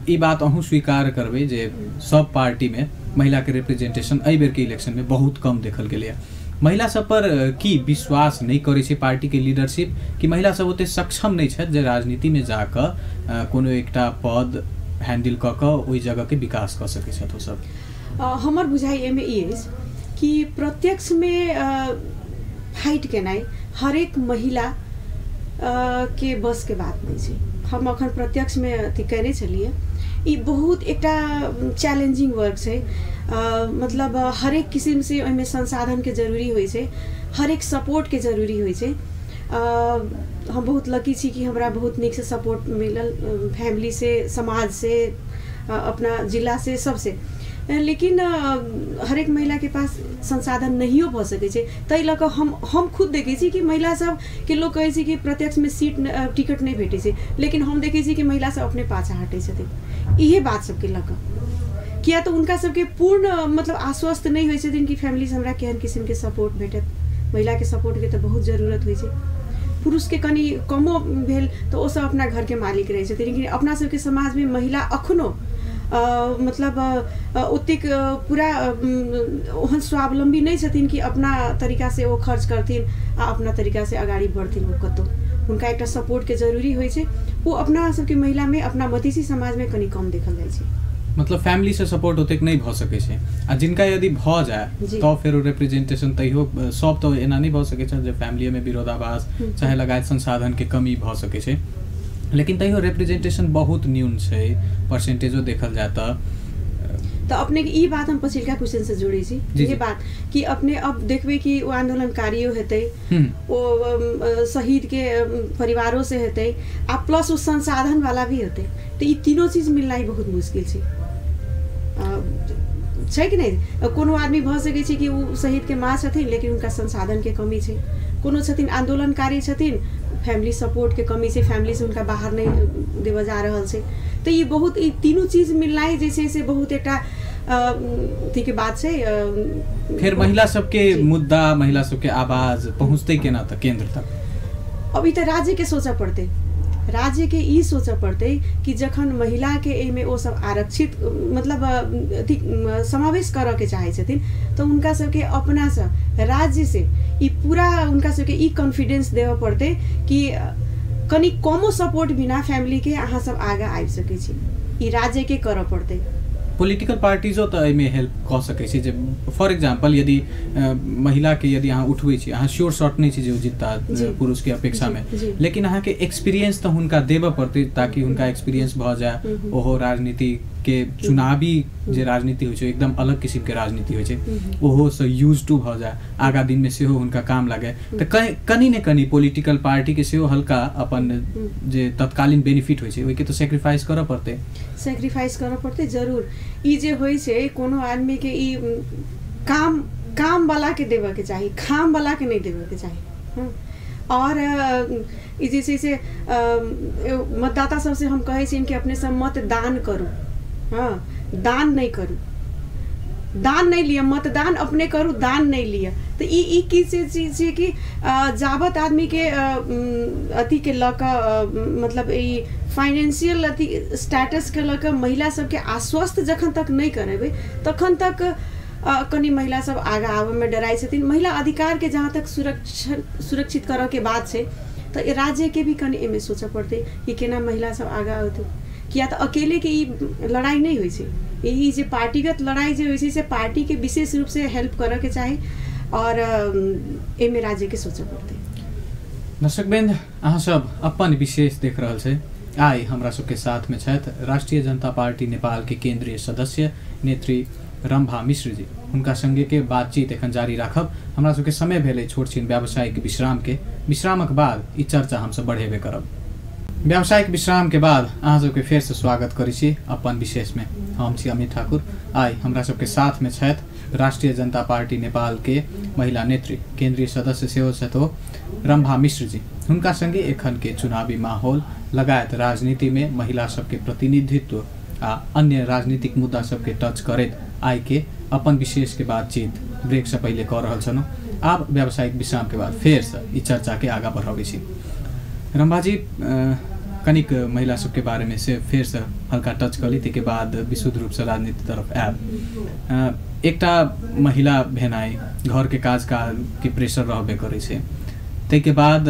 ई बात अहूँ स्वीकार करबै जे सब पार्टीमे महिलाके रिप्रेजेंटेशन एहि बेरके इलेक्शनमे बहुत कम देखल गेलैए। महिला सब पर की विश्वास नहि करै छै पार्टीके लीडरशिप, कि महिला सब ओते सक्षम नहि छथि जे राजनीतिमे जाकऽ कोनो एकटा पद हैंडल कऽ कऽ ओहि जगहके विकास कऽ सकै छथि ओसब? हमर बुझाइ एहिमे ई अछि कि प्रत्यक्षमे फाइट केनाइ हरेक महिला के बस के बात नहि छै। हम अखन प्रत्यक्षमे अथी केने छलियै, ई बहुत एकटा चैलेंजिंग वर्क छै। मतलब हरेक किसिमसँ ओहिमे संसाधनके जरूरी होइ छै, हरेक सपोर्टके जरूरी होइ छै। हम बहुत लकी छी कि हमरा बहुत नीकसँ सपोर्ट मिलल, फैमिलीसँ, समाजसँ, अपना जिलासँ, सबसँ। लेकिन हरेक महिलाके पास संसाधन नहियो भऽ सकै छै, ताहि लऽ कऽ हम खुद देखै छी कि महिला सबके लोक कहै छै कि प्रत्यक्षमे सीट टिकट नहि भेटै छै, लेकिन हम देखै छी कि महिला सब अपने पाछा हटै छथिन इहे बात सबके लऽ कऽ। किया तऽ हुनका सबके पूर्ण मतलब आश्वस्त नहि होइ छथिन कि फैमिलीसँ हमरा केहन किसिमके सपोर्ट भेटत। महिलाके सपोर्टके तऽ बहुत जरूरत होइ छै। पुरुषके कनि कमो भेल तऽ ओसब अपना घरके मालिक रहै छथिन, लेकिन अपना सबके समाजमे महिला अखनो मतलब ओतेक पूरा ओहन स्वावलम्बी नहि छथिन कि अपना तरीकासँ ओ खर्च करथिन आ अपना तरीकासँ अगाडि बढ़थिन। ओ कतहु हुनका एकटा सपोर्टके जरूरी होइ छै, ओ अपना सबके महिलामे, अपना मधेसी समाजमे कनि कम देखल जाइ छै। मतलब फैमिली से सपोर्ट ओतेक नहि भऽ सकै छै, आ जिनका यदि भऽ जाय तऽ फेर ओ रिप्रेजेंटेशन तैयो सब तऽ एना नहि भऽ सकै छै जे फैमिलीमे विरोधाभास चाहे लगायत संसाधनके कमी भऽ सकै छै, लेकिन तैयो रिप्रेजेंटेशन बहुत न्यून छै, परसेंटेजो देखल जाय तऽ। तऽ अपने के ई बात हम पछिलका क्वेश्चन से जोड़ै छी, ये बात कि अपने अब देखबै कि ओ आंदोलनकारियो हेतै, ओ शहीद के परिवारों से हेतै, आ प्लस ओ संसाधन वाला भी हेतै, तऽ ई तीनों चीज मिलनाइ बहुत मुश्किल छै। छै कि नहि? कोनो आदमी भऽ सकै छै कि ओ शहीदके माँ छथिन लेकिन हुनका संसाधनके कमी छै, कोनो छथिन आन्दोलनकारी छथिन, फैमिली सपोर्टके कमी छै, फैमिलीसँ हुनका बाहर नहि देबऽ जा रहल छै। तऽ ई बहुत ई तीनू चीज मिलनाइ जे छै से बहुत एकटा अथीके बात छै। फेर महिला सबके मुद्दा, महिला सबके आवाज पहुँचतै केना तक केंद्र तक? अब ई तऽ राज्यके सोचऽ पड़तै, राज्यके ई सोचऽ पड़तै कि जखन महिलाके एहिमे ओ सब आरक्षित मतलब अथी समावेश करऽके चाहै छथिन तऽ हुनका सबके अपनासँ राज्यसँ ई पूरा हुनका सबके ई कॉन्फिडेंस देबऽ पड़तै कि कनि कमो सपोर्ट बिना फैमिलीके अहाँ सब आगाँ आबि सकै छी। ई राज्यके करऽ पड़तै। पॉलिटिकल पार्टीजो तऽ एहिमे हेल्प कऽ सकै छै, जे फॉर एग्जाम्पल यदि महिलाके यदि अहाँ उठबै छी, अहाँ श्योर शॉट नहि छी जे ओ जितता पुरुषके अपेक्षामे, लेकिन अहाँके एक्सपीरियंस तऽ हुनका देबऽ पड़तै ताकि हुनका एक्सपीरियंस भऽ जाय, ओहो राजनीतिके चुनावी जे राजनीति होइ छै एकदम अलग किसिमके राजनीति होइ छै, ओहोसँ यूज टू भऽ जाय, आगाँ दिनमे सेहो हुनका काम लागै। तऽ कनि ने कनि पॉलिटिकल पार्टीके सेहो हल्का अपन जे तत्कालीन बेनिफिट होइ छै ओहिके तऽ सेक्रीफाइस करऽ पड़तै। सेक्रीफाइस करऽ पड़तै जरूर। ई जे होइ छै कोनो आदमीके ई काम कामवलाके देबऽके चाही, खामवलाके नहि देबऽके चाही। और ई जे छै से मतदाता सबसँ हम कहै छियनि कि अपने सब मतदान करू, हँ, दान नहि करू, दान नहि लिअ, मतदान अपने करू, दान नहि लिअ। तऽ ई ई की चीज छै कि जाबत आदमीके अथीके लऽ कऽ मतलब ई फाइनेंशियल अथी स्टेटसके लऽ कऽ महिला सबके आश्वस्त जखन तक नहि करेबै तखन तक कनि महिला सब आगाँ आबऽमे डराइ छथिन। महिला अधिकारके जहाँ तक सुरक्षित करऽके बात छै तऽ राज्यके भी कनि एहिमे सोचऽ पड़तै कि केना महिला सब आगाँ औतै, किया तऽ अकेलेके ई लड़ाइ नहि होइ छै। ई जे पार्टीगत लड़ाइ जे होइ छै से पार्टीके विशेष रूपसँ हेल्प करऽके चाही और एहिमे राज्यके सोचऽ पड़तै। दर्शकवृन्द, अहाँ सब अपन विशेष देख रहल छै। आइ हमरा सबके साथमे छथि राष्ट्रिय जनता पार्टी नेपालके केन्द्रीय सदस्य नेत्री रंभा मिश्र जी। हुनका संगेके बातचीत एखन जारी राखब। हमरा सबके समय भेलै छोट छिन व्यावसायिक विश्रामके। विश्रामक बाद ई चर्चा हमसब बढ़ेबे करब। व्यावसायिक विश्रामके बाद अहाँ सबके फेरसँ स्वागत करै छी अपन विशेषमे। हम छी अमित ठाकुर। आइ हमरा सबके साथमे छथि राष्ट्रिय जनता पार्टी नेपालके महिला नेत्री, केन्द्रीय सदस्य सेहो छथि ओ रंभा मिश्र जी। हुनका संगे एखनके चुनावी माहौल लगायत राजनीतिमे महिला सबके प्रतिनिधित्व आ अन्य राजनीतिक मुद्दा सबके टच करैत आइके अपन विशेषके बातचीत ब्रेकसँ पहिले कऽ रहल छलहुँ। आब व्यावसायिक विश्रामके बाद फेरसँ ई चर्चाके आगाँ बढ़ाबै छी। रंभाजी, कनिक महिला सबके बारेमे से फेरसँ हल्का टच कऽ ली, ताहिके बाद विशुद्ध रूपसँ राजनीति तरफ आयब। एकटा महिला भेनाइ घरके काज काजके प्रेशर रहबे करै छै, ताहिके बाद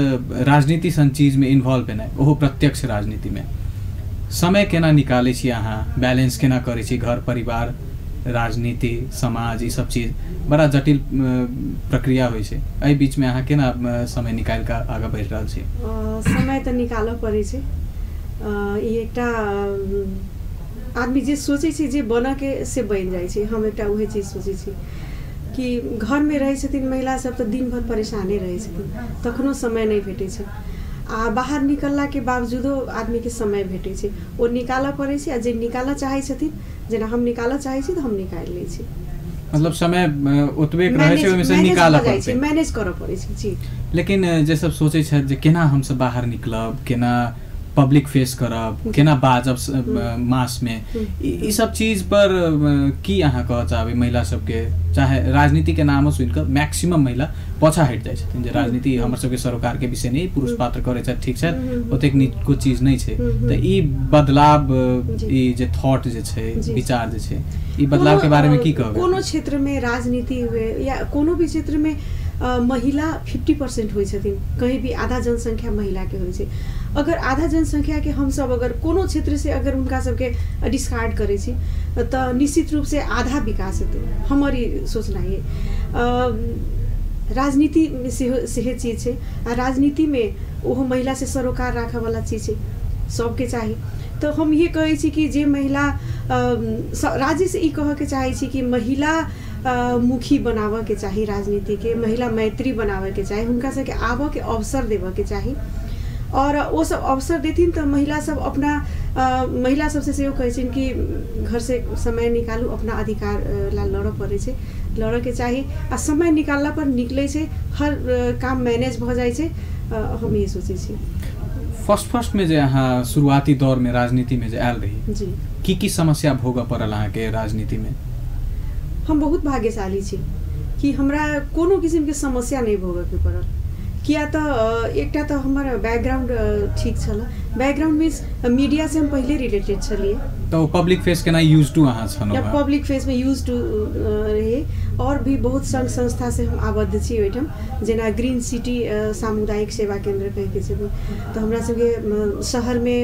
राजनीति सन चीजमे इन्वॉल्व भेनाइ, ओहो प्रत्यक्ष राजनीतिमे, समय केना निकालै छी अहाँ, बैलेंस केना करै छी घर परिवार राजनीति समाज, ई सब चीज बड़ा जटिल प्रक्रिया होइ छै। एहि बीचमे अहाँ केना समय निकालि कऽ आगाँ बढ़ि रहल छी? समय तऽ निकालऽ पड़ै छै। ई एकटा आदमी जे सोचै छै जे बनऽके से बनि जाइ छै। हम एकटा उहे चीज सोचै छी कि घरमे रहै छथिन महिला सब तऽ दिन भरि परेशाने रहै छथिन, तखनो समय नहि भेटै छै। आ बाहर निकललाके बावजूदो आदमीके समय भेटै छै, ओ निकालऽ पड़ै छै। आ जे निकालऽ चाहै छथिन, जेना हम निकालऽ चाहै छी तऽ हम निकालि लै छी। मतलब समय ओतबे रहै छै, ओहिमे से निकालऽ पड़ै छै, मैनेज करऽ पड़ै छै जी। लेकिन जे सब सोचै छथि जे केना हमसब बाहर निकलब, केना पब्लिक फेस करब, केना बाजब मासमे, ई सब चीज पर की अहाँ कहऽ चाहबै महिला सबके? चाहे राजनीतिके नामो सुनिकऽ मैक्सिमम महिला पाछा हटि जाइ छथिन जे राजनीति हमर सबके सरोकारके विषय नहि, पुरुष पात्र करै छथि ठीक छथि, ओतेक नीको चीज नहि छै। तऽ ई बदलाव, ई जे थॉट जे छै, विचार जे छै, ई बदलावके बारेमे की कहबै? कोनो क्षेत्रमे राजनीति हुए या कोनो भी क्षेत्रमे महिला 50% होइ छथिन, कहीं भी आधा जनसंख्या महिलाके होइ छै। अगर आधा जनसंख्याके हमसब अगर कोनो क्षेत्रसँ अगर हुनका सबके डिस्कार्ड करै छी तऽ निश्चित रूपसँ आधा विकास हेतै, हमर ई सोचना ये। राजनीतिमे सेहो सेहे चीज छै। आ राजनीतिमे ओहो महिलासँ सरोकार राखऽवला चीज छै, सबके चाही। तऽ हम इहे कहै छी कि जे महिला राज्यसँ ई कहऽके चाहै छी कि महिला मुखी बनाबऽके चाही, राजनीतिके महिला मैत्री बनाबऽके चाही, हुनका सबके आबऽके अवसर देबऽके चाही। और ओ सब अवसर देथिन तऽ महिला सब अपना महिला सबसँ सेहो कहै छियनि कि घरसँ समय निकालू, अपना अधिकार ला लड़ऽ पड़ै छै, लड़ऽके चाही आ समय निकालला पर निकलै छै, हर काम मैनेज भऽ जाइ छै। हम ये सोचै छी। फर्स्ट में जे अहाँ शुरुआती दौर में राजनीति में जे आयल रही जी, की की समस्या भोगऽ पड़ल अहाँके राजनीति में? हम बहुत भाग्यशाली छी कि हमरा कोनो किसिमके समस्या नहि भोगऽके पड़ल, किया तऽ एकटा तऽ हमर बैकग्राउंड ठीक छल। बैकग्राउंड मीन्स मीडिया से हम पहिले रिलेटेड छलियै, तऽ पब्लिक फेस केना यूज टू अहाँ छलहुँ? पब्लिक फेसमे यूज टू रहे और भी बहुत संघ संस्था से हम आबद्ध छी ओहिठाम, जेना ग्रीन सिटी सामुदायिक सेवा केंद्र कहिके छै, तऽ हमरा सबके शहरमे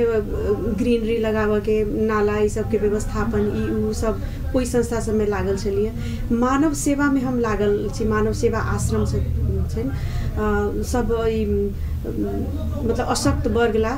ग्रीनरी लगाबऽके, नाला ई सबके व्यवस्थापन ई ओ सब ओहि संस्था सबमे लागल छलियै। मानव सेवामे हम लागल छी, मानव सेवा आश्रम छै सब ई मतलब अशक्त वर्ग ला,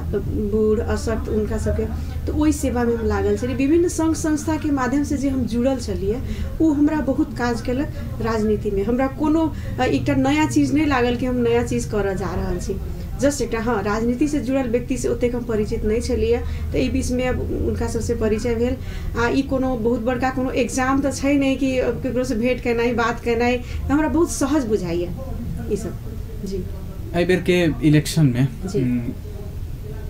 बूढ़ अशक्त उनका सबके, तऽ ओहि सेवामे हम लागल छलियै। विभिन्न संघ संस्थाके माध्यमसँ जे हम जुड़ल छलियै ओ हमरा बहुत काज केलक राजनीतिमे। हमरा कोनो एकटा नया चीज नहि लागल कि हम नया चीज करऽ जा रहल छी। जस्ट एकटा हँ राजनीतिसँ जुड़ल व्यक्तिसँ ओतेक हम परिचित नहि छलियै, तऽ एहि बीचमे अब हुनका सबसँ परिचय भेल। आ ई कोनो बहुत बड़का कोनो एग्जाम तऽ छै नहि कि ककरोसँ भेँट केनाइ बात केनाइ, तऽ हमरा बहुत सहज बुझाइए ई सब। जी, एहि बेर के इलेक्शन में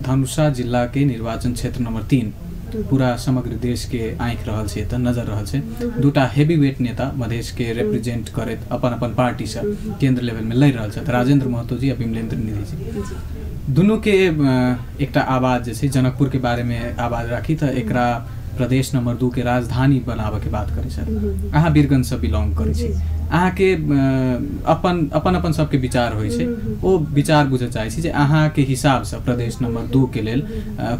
धनुषा जिला के निर्वाचन क्षेत्र नंबर 3 पूरा समग्र देश के आँखि रहल छै, तऽ नजर रहल छै। दूटा हेवी वेट नेता मधेश के रिप्रेजेंट करैत अपन अपन पार्टी से केंद्र लेवल में लड़ि रहल छथि, राजेंद्र महतो जी आ विमलेंद्र निधि जी। दुनू के एकटा आवाज जे छै जनकपुर के बारे में आवाज राखी तऽ एकरा प्रदेश नंबर 2 के राजधानी बनाबऽ के बात करै छथि। अहाँ वीरगंज से बिलोंग करै छी, अहाँके अपन अपन अपन सबके विचार होइ छै, ओ विचार बुझऽ चाहै छी जे अहाँके हिसाबसँ प्रदेश नंबर 2 के लेल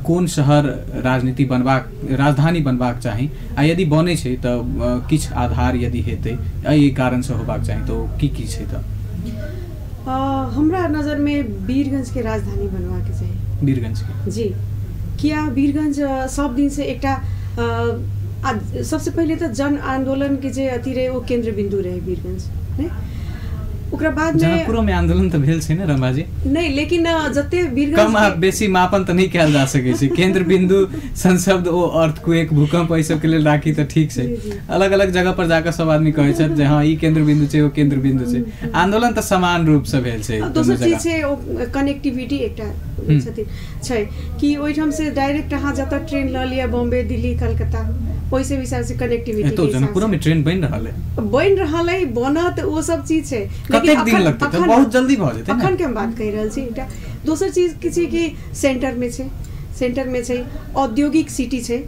कोन शहर राजनीति बनबाक राजधानी बनबाक चाही, आ यदि बनै छै तऽ किछु आधार यदि हेतै एहि कारणसँ होबाक चाही तऽ ओ की की छै? तऽ हमरा नजरमे वीरगंजके राजधानी बनबाक चाही। वीरगंज के? जी, किया वीरगंज सब दिनसँ एकटा सबसे पहिले तऽ जन आंदोलन के जे अथी रहे ओ केंद्र बिंदु रहे वीरगंज, ने ओकरा बाद में जनकपुरो में आंदोलन तऽ भेल छै ने रमा जी? नहीं, लेकिन जते वीरगंज कम आ बेसी मापन तऽ नहि कयल जा सकै छै। केंद्र बिंदु सन शब्द ओ अर्थक्वेक भूकंप एहि सबके लेल राखी तऽ ठीक छै, अलग अलग जगह पर जाकऽ सब आदमी कहै छथि जे हँ ई केंद्र बिंदु छै ओ केंद्र बिंदु छै। आंदोलन तऽ समान रूप से भेल छै। दोसर चीज छै ओ कनेक्टिविटी एकटा छथिन छै कि ओहिठाम से डायरेक्ट अहाँ जतऽ ट्रेन लऽ लिअ बॉम्बे दिल्ली कलकत्ता ओहिसे हिसाब से कनेक्टिविटी तो जनकपुरो में ट्रेन बनि रहल है, बनि रहल है, बनत ओ सब चीज छै, लेकिन दिन लगतै तऽ बहुत जल्दी भऽ जेतै। अखन के हम बात कहि रहल छी। एकटा दोसर चीज की छै कि सेंटर में छै, सेंटर में छै, औद्योगिक सिटी छै,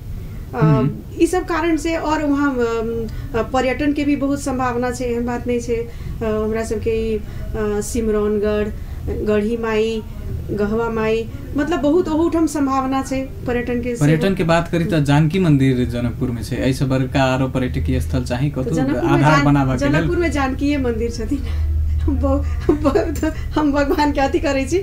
ई सब कारण से। और वहाँ पर्यटन के भी बहुत संभावना छै, एहन बात नहि छै। हमरा सबके ई सिमरौनगढ़, गढ़ी माई, गहवा माई, मतलब बहुत ओहूठाम संभावना छै पर्यटन के। पर्यटन के बात करी तऽ जानकी मंदिर जनकपुर में छै, एहि से बड़का आरो पर्यटकीय स्थल चाही कतौ आधार बनाबऽ के लेल? जनकपुर में जानकीये मंदिर छथिन, हम भगवान के अथी करै छी,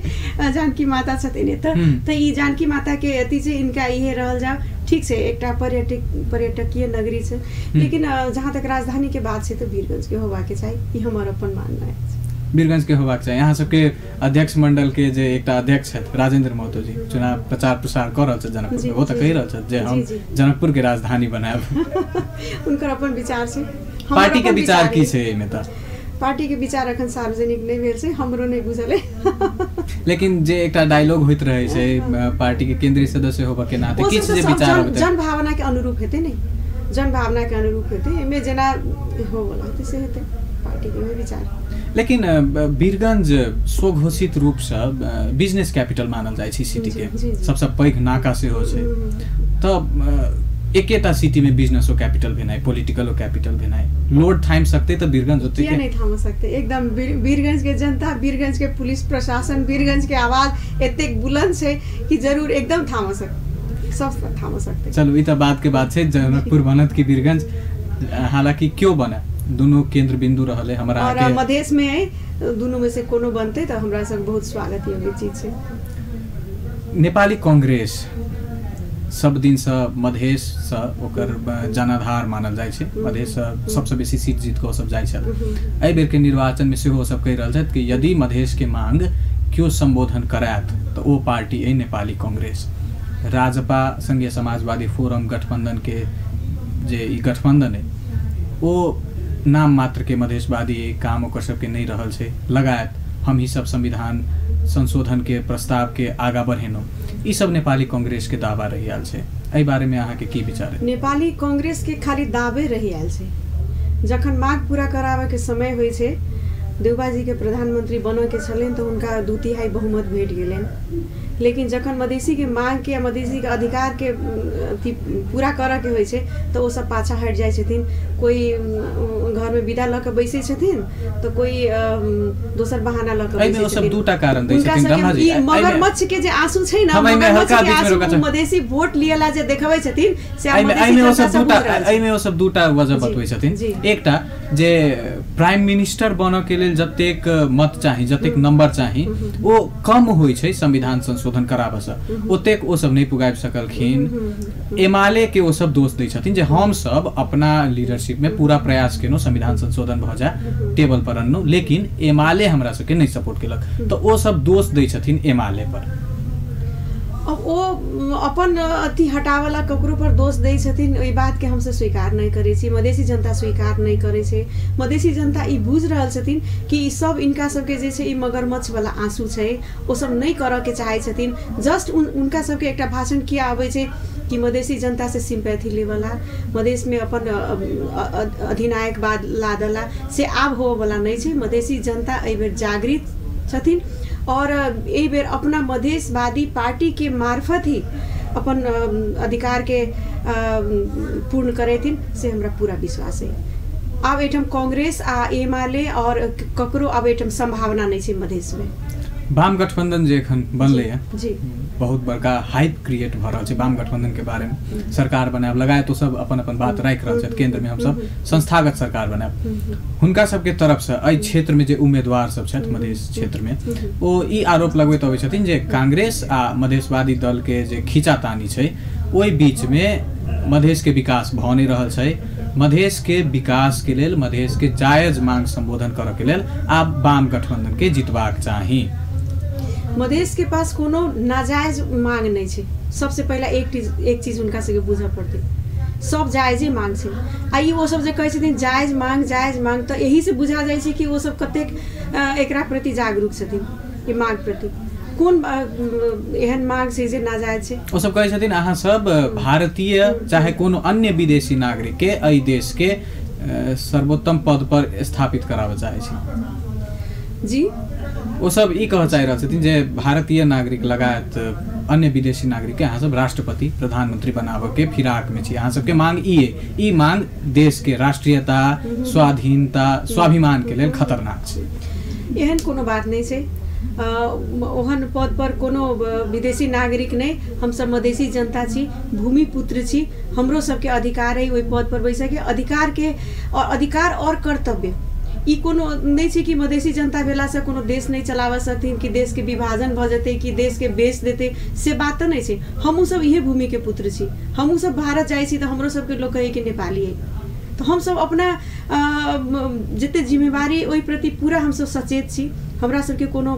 जानकी माता छथिन एतऽ, तऽ ई जानकी माता के अथी छै, इनका इहे रहल जाओ ठीक छै, एकटा पर्यटकीय नगरी छै। लेकिन जहाँ तक राजधानी के बात छै तऽ वीरगंज के होबाके चाही, ई हमर अपन मानना अछि। वीरगंज के होबाक चाही। अहाँ सबके अध्यक्ष मंडल के जे एकटा अध्यक्ष छथि राजेंद्र महतो जी, चुनाव प्रचार प्रसार कऽ रहल छथि जनकपुर में, ओ तऽ कहि रहल छथि जे हम जनकपुर के राजधानी बनायब। हुनकर अपन विचार छै। पार्टी के विचार की छै एहिमे? तऽ पार्टी के विचार अखन सार्वजनिक नहि भेल छै, हमरो नहि बुझल है। लेकिन जे एकटा डायलॉग होइत रहै छै पार्टी के केंद्रीय सदस्य होबऽ के नाते किछु जे विचार जनभावना के अनुरूप हेतै, ने जनभावना के अनुरूप हेतै, एहिमे जेना होबऽ हेतै से हेतै, पार्टी के विचार। लेकिन वीरगंज स्वघोषित रूपसँ बिजनेस कैपिटल मानल जाइ छै सिटी के, सबसँ पैघ नाका सेहो छै, तऽ एकेटा सिटी में बिजनेसो कैपिटल भेनाइ, पॉलिटिकलो कैपिटल भेनाइ, लोड थामि सकतै तऽ वीरगंज ओते किया नहि थामि सकतै? एकदम वीरगंज के जनता, वीरगंज के पुलिस प्रशासन, वीरगंज के आवाज एतेक बुलंद छै कि जरूर एकदम थामि सकतै, सब थामि सकतै। चलू ई तऽ बात के बात छै, जनकपुर बनत कि वीरगंज, हालांकि क्यों बने, दुनू केंद्र बिंदु रहले हमरा और मधेश में है, दुनू में से कोनो बनते तऽ हमरा सब बहुत स्वागत योग्य चीज छै। नेपाली कांग्रेस सब दिनसँ मधेशसँ ओकर जनाधार मानल जाइ छै, मधेशसँ सबसँ बेसी सीट जीत कऽ ओ सब जाइ छथि। एहि बेरके निर्वाचनमे सेहो सब कहि रहल छथि कि यदि मधेशके मांग केओ सम्बोधन करायत तऽ ओ पार्टी अइ नेपाली कांग्रेस। राजपा संघीय समाजवादी फोरम गठबंधन के जे ई गठबंधन अइ ओ नाम मात्र के मधेशवादी काम ओकर सबके नहि रहल छै। लगायत हम ही सब संविधान संशोधन के प्रस्ताव के आगा बढ़ेलहुँ, ई सब नेपाली कांग्रेस के दावा रहि आयल छै। एहि बारे में अहाँके की विचार है? नेपाली कांग्रेस के खाली दावे रहि आयल छै। जखन माग पूरा कराबे के समय होइ छै, देउबाजी के प्रधानमंत्री बनऽ के छलनि तऽ हुनका 2/3 बहुमत भेट गेलनि, लेकिन जखन मधेसी के मांग के मधेसी के अधिकार के अथी पूरा करऽ के होइ छै तऽ ओ सब पाछा हटि जाइ छथिन। कोई घर में विदा लऽ के बैसै छथिन तऽ कोई दोसर बहाना लऽ के बैसै छथिन। दूटा कारण दै छथिन ब्रह्मा जी। मगरमच्छ के जे आंसू छै ना, मगरमच्छ के आंसू मधेसी वोट लियला जे देखबै छथिन से एहिमे ओ सब दूटा वजह बतबै छथिन। एकटा जे प्राइम मिनिस्टर बनऽ के लेल जतेक मत चाही, जतेक नंबर चाही, ओ कम होइ छै संविधान संशोधन कराबऽ से, ओतेक ओ सब नहि पुगाबि सकलखिन। एमाले के ओ सब दोष दै छथिन जे हम सब अपना लीडरशिप में पूरा प्रयास केलहुँ संविधान संशोधन भऽ जाय, टेबल पर अनलहुँ, लेकिन एमाले हमरा सबके नहि सपोर्ट केलक, तऽ ओ सब दोष दै छथिन एमाले पर। अब ओ अपन अथी हटावला ककरो पर दोष दै छथिन, ओहि बातके हमसब स्वीकार नहि करै छी। मधेसी जनता स्वीकार नहि करै छै। मधेसी जनता ई बुझि रहल छथिन कि ई सब इनका सबके जे छै ई मगरमच्छ वाला आंसू छै, ओ सब नहि करऽ के चाहै छथिन। जस्ट उनका सबके एकटा भाषण किया अबै छै कि मधेसी जनता से सिम्पैथी लेवला, मधेसमे अपन अधिनायकवाद लादला, से आब होवला नहि छै। मधेसी जनता एहिबेर जागृत छथिन और एहि बेर अपना मधेशवादी पार्टी के मार्फत ही अपन अधिकार के पूर्ण करेथिन, से हमरा पूरा विश्वास है। आब एहिठाम कांग्रेस आ एमाले और ककरो आब एहिठाम संभावना नहीं छै मधेश में। वाम गठबंधन जे एखन बनलै है जी, बहुत बड़का हाइप क्रिएट भऽ रहल छै वाम गठबंधन के बारे में। सरकार बनायब लगायत ओ सब अपन अपन बात राखि रहल छथि, केंद्र में हमसब संस्थागत सरकार बनायब। हुनका सबके तरफ से एहि क्षेत्र में जे उम्मीदवार सब छथि मधेश क्षेत्र में, ओ ई आरोप लगबैत अबै छथिन जे कांग्रेस आ मधेशवादी दल के जे खींचातानी छै ओहि बीच में मधेश के विकास भऽ नहि रहल छै। मधेश के विकास के लेल, मधेश के जायज मांग संबोधन करऽ के लेल आब वाम गठबंधन के जितबाक चाही। मधेश के पास कोनो नाजायज मांग नहीं छै। सबसे पहला एक चीज हुनका सबके बुझऽ पड़तै, सब जायजे मांग छै। आ ई ओ सब जे कहै छथिन जायज मांग जायज मांग, तऽ एही से बुझा जाइ छै कि ओ सब कतेक एकरा प्रति जागरूक छथिन, ई मांग प्रति। कोन एहन मांग छै जे नाजायज छै? ओ सब कहै छथिन अहाँ सब भारतीय चाहे कोनो अन्य विदेशी नागरिक के एहि देश के सर्वोत्तम पद पर स्थापित कराबऽ चाहै छी। जी, ओ सब ई कहऽ चाहि रहल छथिन जे भारतीय नागरिक लगायत अन्य विदेशी नागरिक के अहाँ सब राष्ट्रपति प्रधानमंत्री बनाबऽ के फिराक में छी। अहाँ सबके मांग ई है, ई मांग देश के राष्ट्रीयता, स्वाधीनता, स्वाभिमान के लेल खतरनाक छै। एहन कोनो बात नहीं छै। ओहन पद पर कोनो विदेशी नागरिक नहीं, हमसब मधेसी जनता छी, भूमिपुत्र छी, हमरो सबके अधिकार है ओहि पद पर बैसके, अधिकार के और अधिकार और कर्तव्य। ई कोनो नहि छै कि मधेसी जनता भेलासँ कोनो देश नहि चलाबऽ सकथिन, कि देशके विभाजन भऽ जेतै, कि देशके बेच देतै, से बात तऽ नहि छै। हमहूँ सब इहे भूमिके पुत्र छी, हमहूँ सब भारत जाइ छी तऽ हमरो सबके लोक कहै कि नेपाली है। तऽ हमसब अपना जते जिम्मेवारी ओहि प्रति पूरा हमसब सचेत छी। हमरा सबके कोनो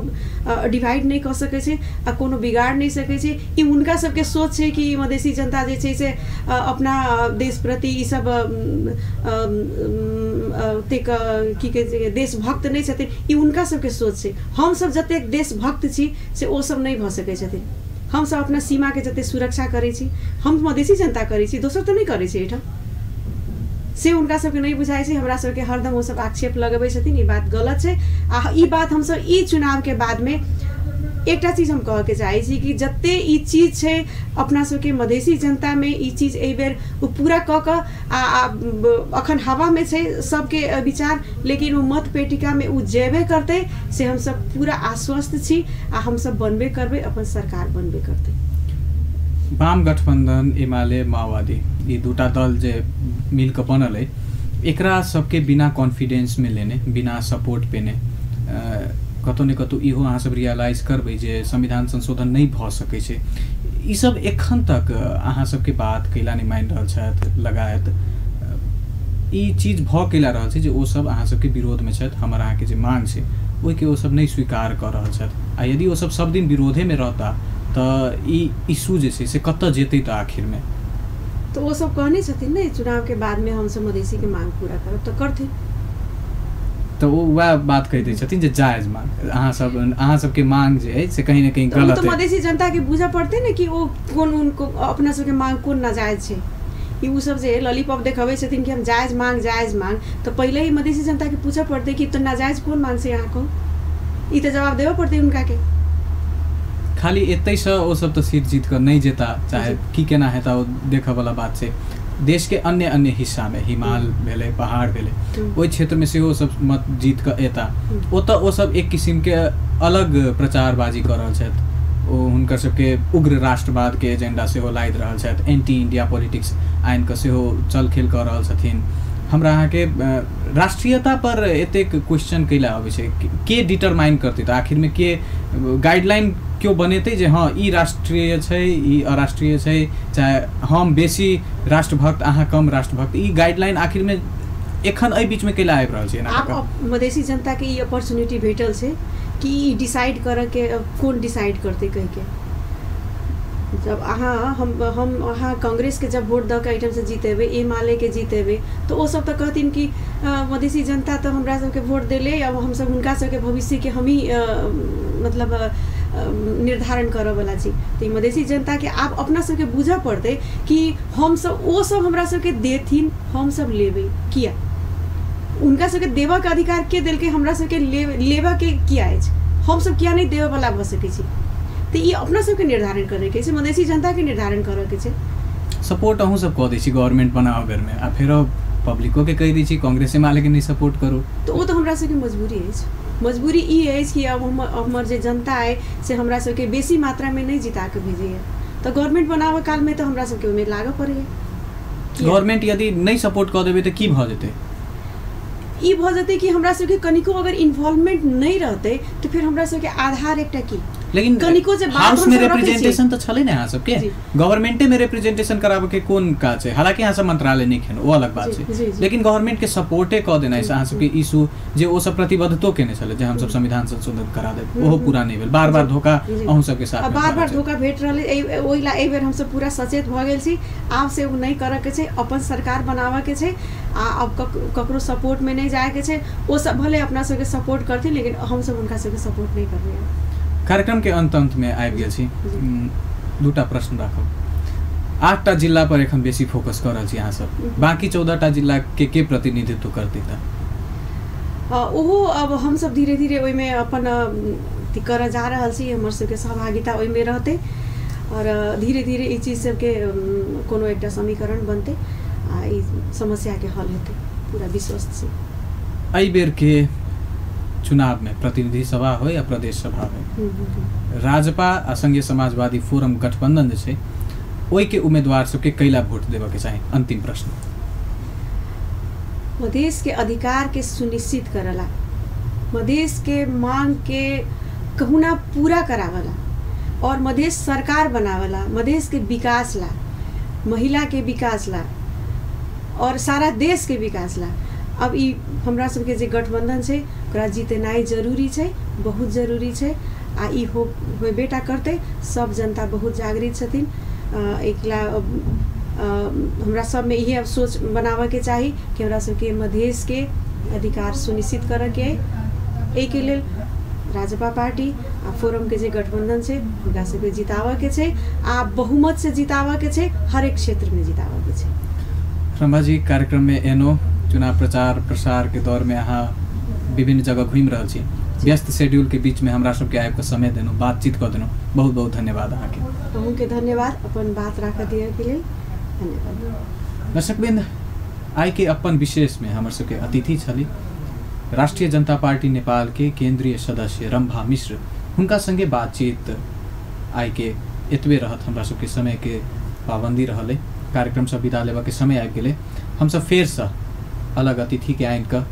डिवाइड नहि कऽ सकै छै आ कोनो बिगाड़ नहि सकै छै। ई हुनका सबके सोच छै कि मधेसी जनता जे छै से अपना देश प्रति ई सब ओतेक की कहै छै देशभक्त नहि छथिन, ई हुनका सबके सोच छै। हमसब जतेक देशभक्त छी से ओ सब नहि भऽ सकै छथिन। हमसब अपना सीमाके जते सुरक्षा करै छी, हम मधेसी जनता करै छी, दोसर तऽ नहि करै छै एहिठाम, से हुनका सबके नहि बुझाइ छै। हमरा सबके हरदम ओ सब आक्षेप लगबै छथिन, ई बात गलत छै। आ ई बात हमसब ई चुनावके बादमे एकटा चीज हम कहऽके चाहै छी कि जते ई चीज छै अपना सबके मधेसी जनतामे, ई चीज एहिबेर ओ पूरा कऽ कऽ आ अखन हवामे छै सबके विचार, लेकिन ओ मत पेटिकामे ओ जेबे करतै से हमसब पूरा आश्वस्त छी आ हमसब बनबे करबै, अपन सरकार बनबे करतै। वाम गठबंधन, एमाले, माओवादी ई दूटा दल जे मिलके बनल है, एकरा सबके बिना कॉन्फिडेंस में लेने, बिना सपोर्ट पेने कतौ ने कतौ इहो अहाँ सब रियलाइज करबै जे संविधान संशोधन नहि भऽ सकै छै। ई सब एखन तक अहाँ सबके बात कैला नहि मानि रहल छथि लगायत ई चीज भऽ कैला रहल छै जे ओ सब अहाँ सबके विरोध में छथि, हमर अहाँके जे मांग छै ओहिके ओ सब नहि स्वीकार कऽ रहल छथि। आ यदि ओ सब सब दिन विरोधेमे रहता तऽ ई इशू जे छै से कतऽ जेतै तऽ आखिरमे? तऽ ओ सब कहने छथिन ने चुनावके बादमे हमसब मधेसीके मांग पूरा करब, तऽ करथिन। तऽ ओ वएह बात कहि दै छथिन जे जायज मांग, अहाँ सबके मांग जे अछि से कहीं ने कहीं गलत है। तऽ मधेसी जनताके बुझऽ पड़तै ने कि ओ कोन उनको अपना सबके मांग कोन नाजायज छै। ई ओ सब जे लॉलीपॉप देखबै छथिन कि हम जायज मांग जायज मांग, तऽ पहिले ही मधेसी जनताके पूछऽ पड़तै कि तऽ नाजायज कोन मांग छै अहाँ को, ई तऽ जवाब देबऽ पड़तै हुनका के। खाली एतैसँ ओ सब तऽ सीट जीत कऽ नहि जेता, चाहे की केना हेता ओ देखऽ वाला बात छै। देश के अन्य अन्य हिस्सा में हिमाल भेलै, पहाड़ भेलै, ओहि क्षेत्र में सेहो सब मत जीत कऽ एता। ओतऽ ओ सब एक किसिम के अलग प्रचारबाजी कऽ रहल छथि, ओ हुनकर सबके उग्र राष्ट्रवाद के एजेंडा सेहो लादि रहल छथि, एंटी इंडिया पॉलिटिक्स आनि कऽ सेहो चल खेल कऽ रहल छथिन। हमरा अहाँके राष्ट्रीयता पर एतेक क्वेश्चन कैला अबै छै? के डिटरमाइन करतै तऽ आखिरमे? के गाइडलाइन केओ बनेतै जे हँ ई राष्ट्रीय छै, ई अराष्ट्रीय छै, चाहे हम बेसी राष्ट्रभक्त अहाँ कम राष्ट्रभक्त, ई गाइडलाइन आखिरमे एखन एहि बीचमे कैला आबि रहल छै? आब मधेसी जनताके ई अपॉर्चुनिटी भेटल छै कि ई डिसाइड करऽके, कोन डिसाइड करतै कहिके। जब अहाँ हम अहाँ कांग्रेसके जब वोट दऽ कऽ एहिठामसँ जीतेबै, एमालेके जीतेबै, तऽ ओ सब तऽ कहथिन कि मधेसी जनता तऽ हमरा सबके वोट देले, अब हमसब हुनका सबके भविष्यके हमही मतलब निर्धारण करऽवला छी। तऽ ई मधेसी जनताके आब अपना सबके बुझऽ पड़तै कि हमसब ओ सब हमरा सबके देथिन, हमसब लेबै किया? हुनका सबके देबऽके अधिकार के देलकै? हमरा सबके लेबऽके किया अछि? हमसब किया नहि देबऽवला भऽ सकै छी? तऽ ई अपना सबके निर्धारण करैके छै, मधेसी जनताके निर्धारण करऽके छै। सपोर्ट अहूँ सब कऽ दै छी गवर्नमेंट बनाबऽ बेरमे, आ फेरो पब्लिको के कहि दै छी कांग्रेस एमाले के नहि सपोर्ट करू। तऽ ओ तऽ हमरा सबके मजबूरी अछि। मजबूरी ई अछि कि अब हमर जे जनता अइ से हमरा सबके बेसी मात्रामे नहि जिता कऽ भेजैया, तऽ गवर्नमेंट बनाबऽ कालमे तऽ हमरा सबके ओहिमे लागऽ पड़ैया। गवर्नमेंट यदि नहि सपोर्ट कऽ देबै तऽ की भऽ जेतै? ई भऽ जेतै कि हमरा सबके कनिको अगर इन्वॉल्वमेंट नहि रहतै तऽ फेर हमरा सबके आधार एकटा की? लेकिन कनिको जे हाउस में रिप्रेजेंटेशन तऽ छलै ने अहाँ सबके, गवर्नमेंटे में रिप्रेजेंटेशन कराबऽ के कोन काज छै? हालांकि अहाँ सब मंत्रालय नहि खेलहुँ ओ अलग बात छै, लेकिन गवर्नमेंट के सपोर्टे कऽ देनाइ से अहाँ सबके इशू जे ओ सब प्रतिबद्धतो केने छलै जे हमसब संविधान संशोधन करा देब, ओहो पूरा नहि भेल। बार बार धोखा अहूँ सबके साथ बार बार धोखा भेट रहल है। ओहि ला एहि बेर हमसब पूरा सचेत भऽ गेल छी, आब से ओ नहि करऽ के छै, अपन सरकार बनाबऽ के छै, आ अब ककरो सपोर्ट में नहि जायके छै। ओ सब भले अपना सबके सपोर्ट करथिन, लेकिन हमसब हुनका सबके सपोर्ट नहि करबै। कार्यक्रम के अंत अंत में आबि गेल छी, दूटा प्रश्न राखब। 8टा जिला पर एखन बेसी फोकस कऽ रहल छी अहाँ सब, बाकी 14टा जिला के प्रतिनिधित्व करतै? तऽ ओहो अब हमसब धीरे धीरे ओहिमे अपन करऽ जा रहल छी, हमर सबके सहभागिता ओहिमे रहतै और धीरे धीरे ई चीज सबके कोनो एकटा समीकरण बनतै आ ई समस्याके हल हेतै, पूरा विश्वस्त छी। एहि बेर के चुनाव में प्रतिनिधि सभा हो या प्रदेश सभा हो, राजपा आ संघीय समाजवादी फोरम गठबंधन जे छै ओहि के उम्मीदवार सबके कैला वोट देबऽ के चाही? अंतिम प्रश्न। मधेश के अधिकार के सुनिश्चित करला, मधेश के मांग के कहुना पूरा करावला और मधेश सरकार बनावला, मधेश के विकास ला, महिला के विकास ला और सारा देश के विकास ला। अब ई हमरा सबके जे गठबंधन छै ओकरा जीतेनाइ जरूरी छै, बहुत जरूरी छै, आ ई होबेटा करतै। सब जनता बहुत जागृत छथिन, एकला हमरा सबमे इहे अब सोच बनाबऽके चाही कि हमरा सबके मधेश के अधिकार सुनिश्चित करऽके अइ। एहिके लेल राजपा पार्टी आ फोरम के जे गठबंधन छै हुनका सबके जिताबऽके छै, आ बहुमत से जिताबऽके छै, हरेक क्षेत्रमे जिताबऽके छै। रम्भा जी, कार्यक्रम में एनो चुनाव प्रचार प्रसार के दौर में अहाँ विभिन्न जगह घूमि रहल छी, व्यस्त शेड्यूल के बीच में हमरा सबके आबि कऽ समय देलहुँ, बातचीत कऽ देलहुँ, बहुत बहुत धन्यवाद अहाँके। अहूँके धन्यवाद अपन बात राखऽ दिअ के लेल, धन्यवाद। दर्शकवृंद, आइ के अपन विशेष में हमर सबके अतिथि छली राष्ट्रिय जनता पार्टी नेपाल के केंद्रीय सदस्य रंभा मिश्र। हुनका संगे बातचीत आइ के एतबे रहत, हमरा सबके समय के पाबंदी रहल, कार्यक्रम से विदा लेबऽ के समय आबि गेलै। हमसब फेरसँ अलग अतिथि के आनि कऽ